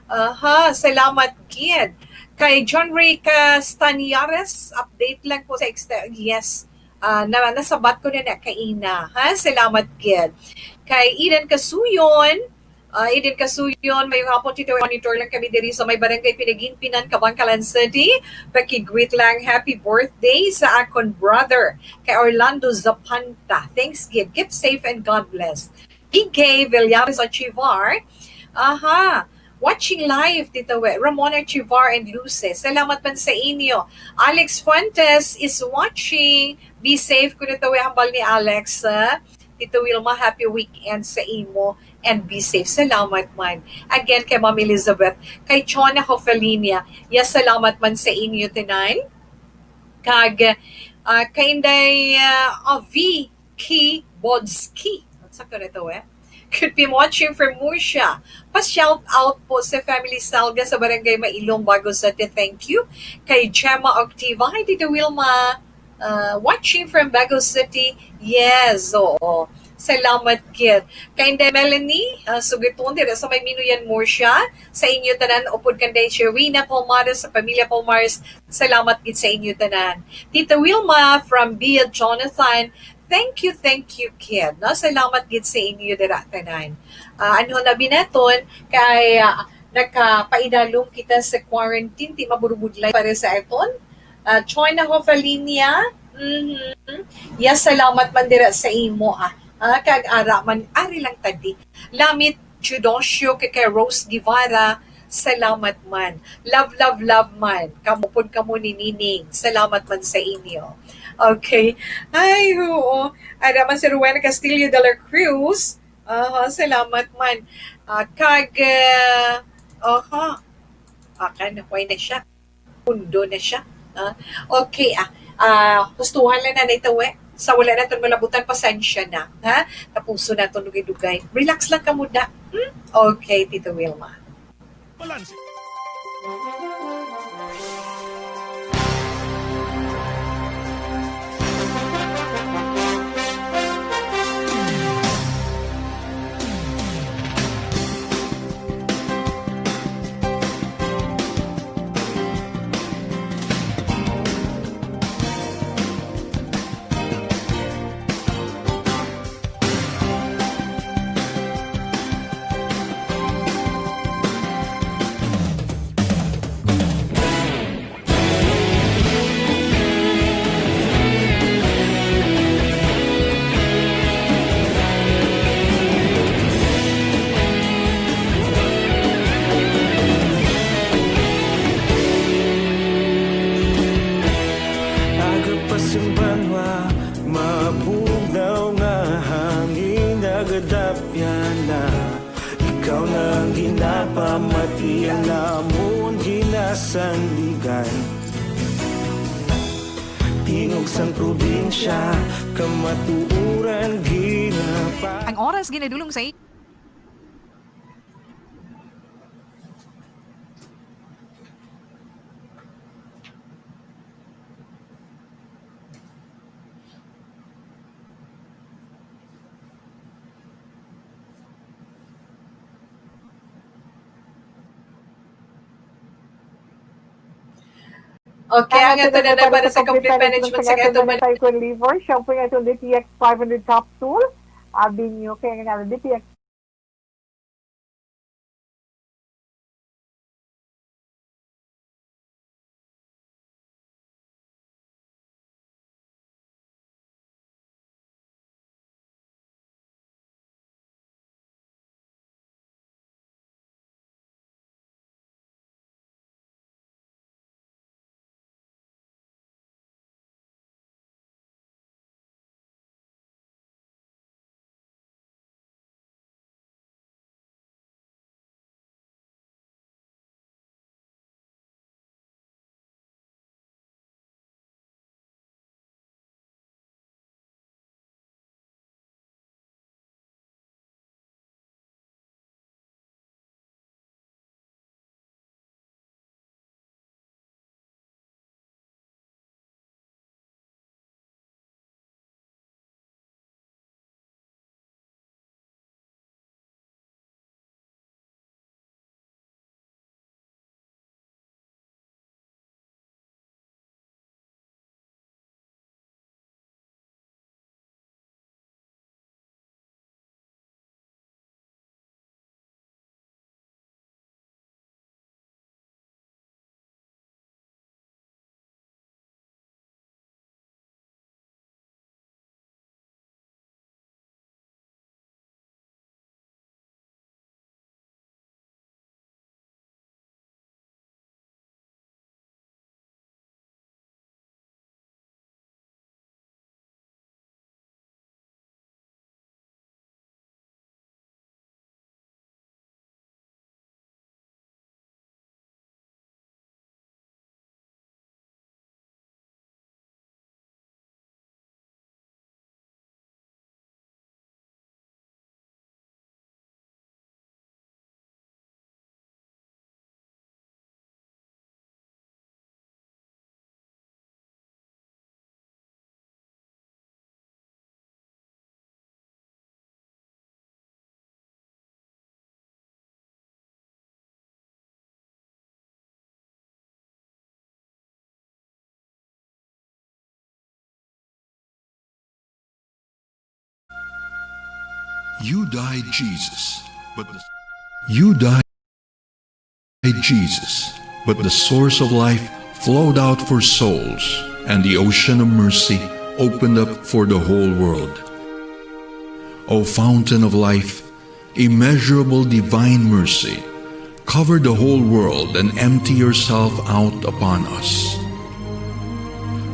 Aha, salamat gid. Kay John Ray Castañares, update lang po sa extra. Yes. Ah, na, nasabat ko na na kaina, ha? Salamat gid. Kay Eden Kasuyon, ah, Eden Kasuyon, may hapon, Tito, monitor lang kami diri sa may barangay Pinaginpinan, Kabankalan City. Paki-greet lang, happy birthday sa akon brother, kay Orlando Zapanta. Thanks gid. Keep safe and God bless. B K Villares Archivar. Aha. Watching live, Tita We. Ramona Archivar and Luces. Salamat man sa inyo. Alex Fuentes is watching. Be safe, kuno, Tita We, hambal ni Alex, ha? Tita Wilma, happy weekend sa imo and be safe. Salamat man. Again, kay Ma'am Elizabeth, kay Chona Hofelinia. Yes, salamat man sa inyo, tanan. Kag, ah, kay Inday, ah, Avi Kibodski. Sakto na to, eh. Could be watching from Murcia. Pa-shout out po sa Family Salga sa Barangay Mailong, Bago City. Thank you. Kay Gemma Octiva. Hi, Tita Wilma. Uh, watching from Bago City. Yes, oo. Salamat gid. Kay Inday Melanie, uh, sugiton dira sa may Minuyan, Murcia. Sa inyo tanan, upod kanday Sherina Palmares, sa pamilya Palmares, salamat gid sa inyo tanan. Tita Wilma from Bia Jonathan, thank you, thank you, kid. No? Salamat gid sa inyo dira tanan. Ah, ano na binaton, kay, ah, nakapaidalom kita sa quarantine, di maburubudlay para sa aton. Ah, Chona Hofalinia, mhm. Yes, salamat man dira sa imo, ah. Ah, kag ara man, ari lang tadi. Lamit Theodosio, kay, kay Rose Guevara, salamat man. Love, love, love man. Kamo pod kamo ni Nining. Salamat man sa inyo. Okay. Ay, oo. Ara man si Rowena Castillo de la Cruz. Aha, salamat man. Ah, kag, ah, aha. Akan, why na siya? Pundo na siya. Ah, okay, ah. Ah, hustuhan lang na, Nanay Tawe. Sa wala naton malabutan, pasensya na, ha? Tapuso naton dugay-dugay. Relax lang kamo da. Hmm? Okay, Tito Wilma. Balanse. Aga pa sing banwa, mabugnaw nga hangin nagadapyan na. Ikaw na ang ginapamati, ang amon ginasandigan. Tingog sang probinsya, kamatuoran ginapa- Ang oras ginadulong sa i- Okay, ang ato na para sa complete management sa ato man. Tayo con Livor, siya po yung atong D T X five hundred capsule. Abi niyo, kaya nga D T X You died, Jesus, but the, you died, Jesus, but the source of life flowed out for souls, and the ocean of mercy opened up for the whole world. O fountain of life, immeasurable divine mercy, cover the whole world and empty yourself out upon us.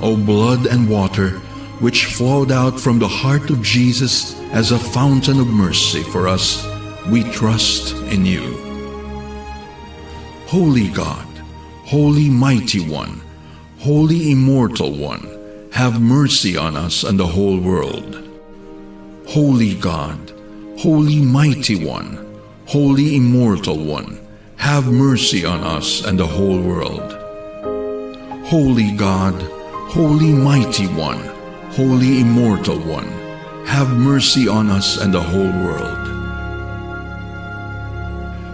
O blood and water, which flowed out from the heart of Jesus as a fountain of mercy for us, we trust in you. Holy God, Holy Mighty One, Holy Immortal One, have mercy on us and the whole world. Holy God, Holy Mighty One, Holy Immortal One, have mercy on us and the whole world. Holy God, Holy Mighty One, Holy Immortal One, have mercy on us and the whole world.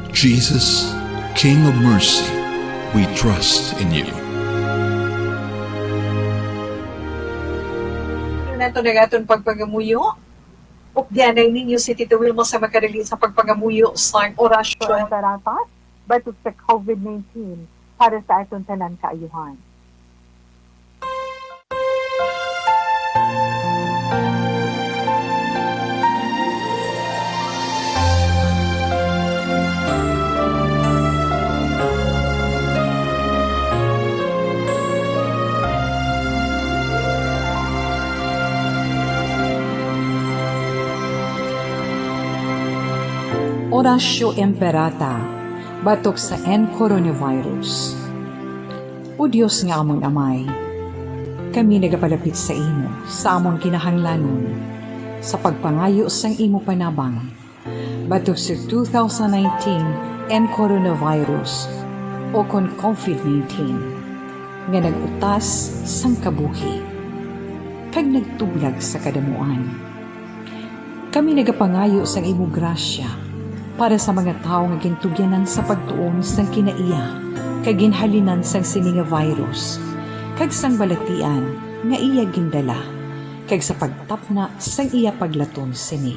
Jesus, King of mercy, we trust in you. Nato na aton pagpangamuyo. Updanan ninyo si Tito Wilma sa makadali sa pagpangamuyo sang orasyon. Barata, batok sa covid nineteen para sa aton tanan kaayuhan. Orasyo Imperata, batok sa N coronavirus. O Dios nga amon Amay, kami nagapalapit sa imo sa amon kinahanglanon sa pagpangayo sang imo panabang batok sa two thousand nineteen N coronavirus, o kon covid nineteen, nga nag-utas sang kabuhi kag nagtublag sa kadamuan. Kami nagapangayo sang imo grasya para sa mga tawo nga gintugyanan sa pagtuon sang kinaiya kag ginhalinan sang sini nga virus kag sang balatian nga iya gindala, kag sa pagtapna sang iya paglaton sini.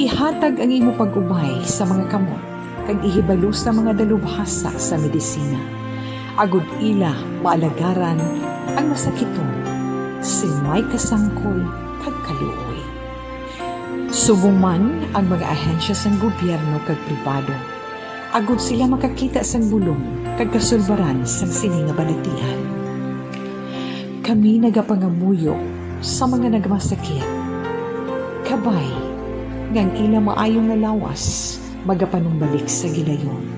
Ihatag ang imo pag-ubay sa mga kamot kag ihibalo sa mga dalubhasa sa medisina, agod ila maalagaran ang masakiton sing may kasangkol kag kaluoy. Subong man ang mga ahensya sang gobyerno kag pribado, agod sila makakita sang bulong kag kasulbaran sang sini nga balatian. Kami nagapangamuyo sa mga nagmasakit, kabay nga ang ila maayo nga lawas magapanumbalik sa gilayon.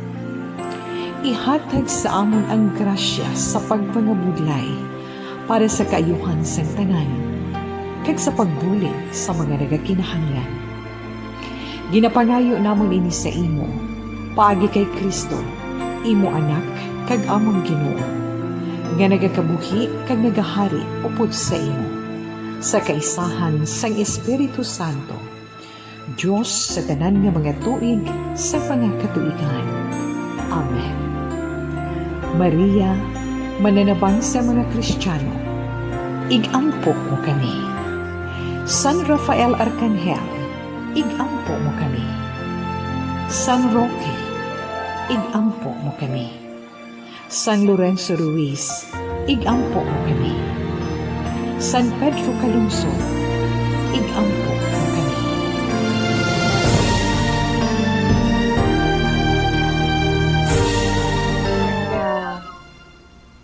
Ihatag sa amon ang grasya sa pagpangabudlay para sa kaayuhan sang tanan, kag sa pagbulig sa mga nagakinahanglan. Ginapangayo namon ini sa imo, paagi kay Cristo, imo Anak kag amon Ginoo, nga nagakabuhi kag nagahari upod sa imo, sa kaisahan sang Espiritu Santo, Dios sa tanan nga mga tuig sa mga katuigan. Amen. Maria, mananabang sa mga Kristiyano, ig-ampo mo kami. San Rafael Arcangel, ig-ampo mo kami. San Roque, ig-ampo mo kami. San Lorenzo Ruiz, ig-ampo mo kami. San Pedro Calungsod, ig-ampo mo kami.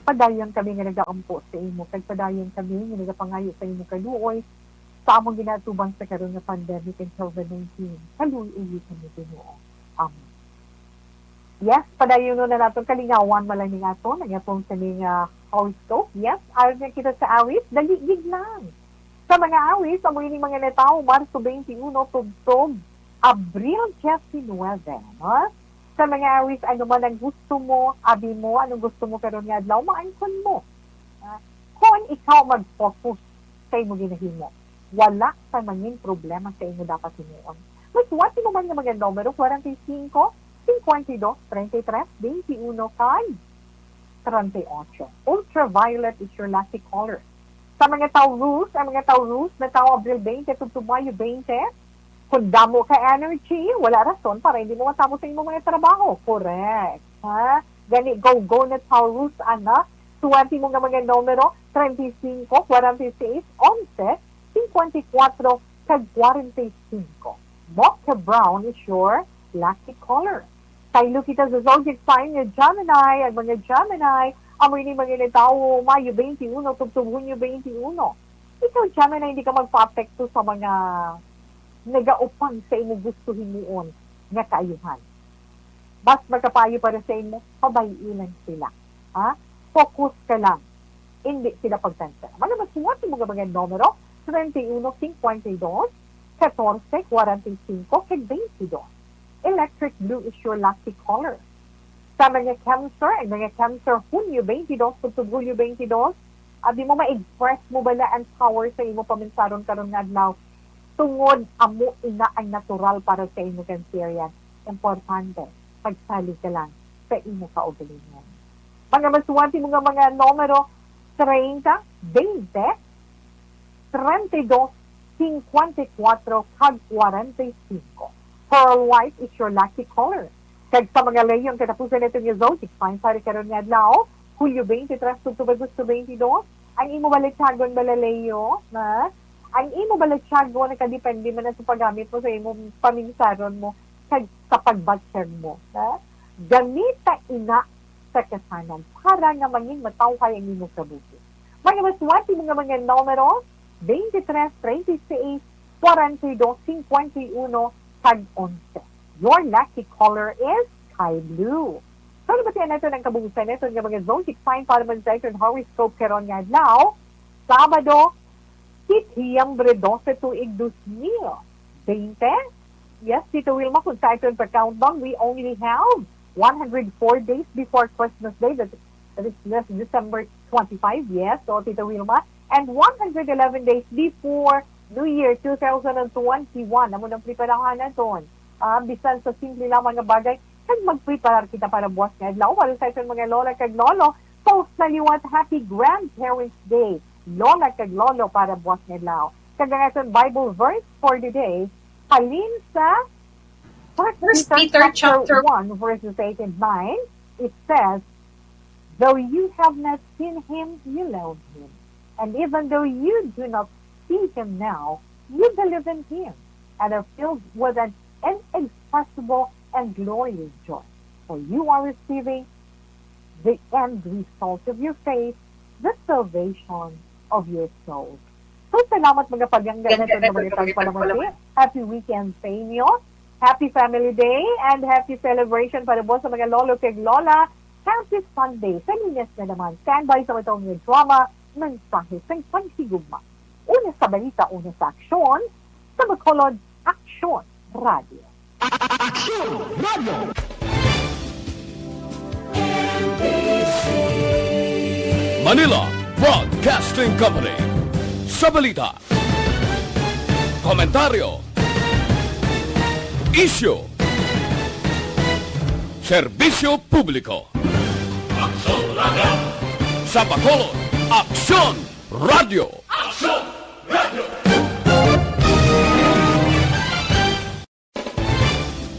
Padayon kami nga nagaampo sa imo, kag padayon kami nga nagapangayo sa imo kaluoy sa among ginaatubang sa karon nga pandemic and covid nineteen. Kaluy-i kami, Ginoo. Amen. Yes, padayon na naton kalingawan, malaning aton ang atong sini nga horoscope. Yes, ayon nga kita sa awit, dali gid lang. Sa mga awit, amo ini mga natawo Marso twenty-one tubtob Abril diecinuebe, no? Sa mga awit, ano man ang gusto mo, abi mo, anong gusto mo karon nga adlaw, maangkon mo. Ah, kung ikaw mag-focus sa imo ginahimo, wala sa mangin problema sa imo dapat himuon. Mas wati mo man nga mga numero, forty-five, fifty-two, thirty-three, twenty-one, kag thirty-eight. Ultraviolet is your lucky color. Sa mga Taurus, ang mga Taurus, natawo Abril twenty tubtob Mayo twenty, Kung damo ka energy, wala rason para hindi mo matapos ang imong mga trabaho. Correct. Ha? Gani, go, go na, Taurus, ana. Suwerte mo nga mga numero, treinta y cinco, cuarenta y seis, once, cincuenta y cuatro, kag cuarenta y cinco. Mocha brown is your lucky color. Saylo kita sa zodiac sign nga Gemini. Ang mga Gemini, amo ini mga natawo Mayo twenty-one tubtob Hunyo twenty-one. Ikaw, Gemini, hindi ka magpaapekto sa mga nagaupang sa imo gusto himuon nga kaayuhan. Mas makapayo para sa imo, pabayi lang sila. Ha? Focus ka lang. Hindi sila pagtansya. Mga masuwat mo nga mga numero, treinta y uno, cincuenta y dos, catorce, cuarenta y cinco, kag veintidós. Electric blue is your lucky color. Sa mga Cancer, ang mga Cancer, Hunyo twenty-two tubtob Hulyo twenty-two, abi mo, ma-express mo bala ang power sa imo paminsaron karon nga adlaw? Tungod amo ina ang natural para sa imo, Cancerian. Importante, pagsalig ka lang sa imo kaugalingon. Mga masuwerte mo nga mga numero, treinta, veinte, treinta y dos, cincuenta y cuatro, kag cuarenta y cinco. Pearl white is your lucky color. Kag sa mga Leon, katapusan nato nga zodiac sign para karon nga adlaw, Hulyo twenty-three tubtob Agosto twenty-two, ang imo balatyagon, bala Leo, na ang imo balatyagon nakadepende man na sa paggamit mo sa imong paminsaron mo kag sa pagbatyag mo, na gamita ina sa kasanan para nga mangin matawhay ang imong kabuhi. Mga masuwerte mo nga mga numero, twenty-three, treinta y seis, cuarenta y dos, cincuenta y uno, kag onse. Your lucky color is sky blue. So, nabatian nato ang kabuusan nato nga mga zodiac sign para man sa aton horoscope karon nga adlaw, Sabado, Setyembre doce, tuig dos mil veinte. Yes, Tita Wilma, kung sa aton pa-countdown, we only have one hundred four days before Christmas Day. That, that is this December twenty-five, yes, so Tita Wilma. And one hundred eleven days before New Year two thousand twenty-one. Amo nang preparahan naton. Ah, bisan sa simple lamang nga bagay, kag magpreparar kita para buwas nga adlaw. Para sa aton mga lola kag lolo, sa liwat, Happy Grandparents' Day, lola kag lolo, para buwas nga adlaw. Kag ang aton Bible verse for the day, halin sa First Peter chapter one, verses eight and nine, it says, "Though you have not seen him, you love him. And even though you do not see him now, you believe in him and are filled with an inexpressible and glorious joy. For you are receiving the end result of your faith, the salvation of your souls." So, salamat mga pagangga naton nga mga tagpalamati. Happy weekend sa inyo. Happy Family Day and happy celebration para po sa mga lolo kag lola. Happy Sunday. Sa Lunes na naman, standby sa matong nga drama, mensahe sang paghigugma. Una sa balita, una sa aksyon, sa Bacolod Aksyon Radio. Aksyon Radio. Manila Broadcasting Company. Sa balita, komentaryo, isyu, serbisyo publiko. Aksyon Radio. Sa Bacolod, Aksyon Radio. Aksyon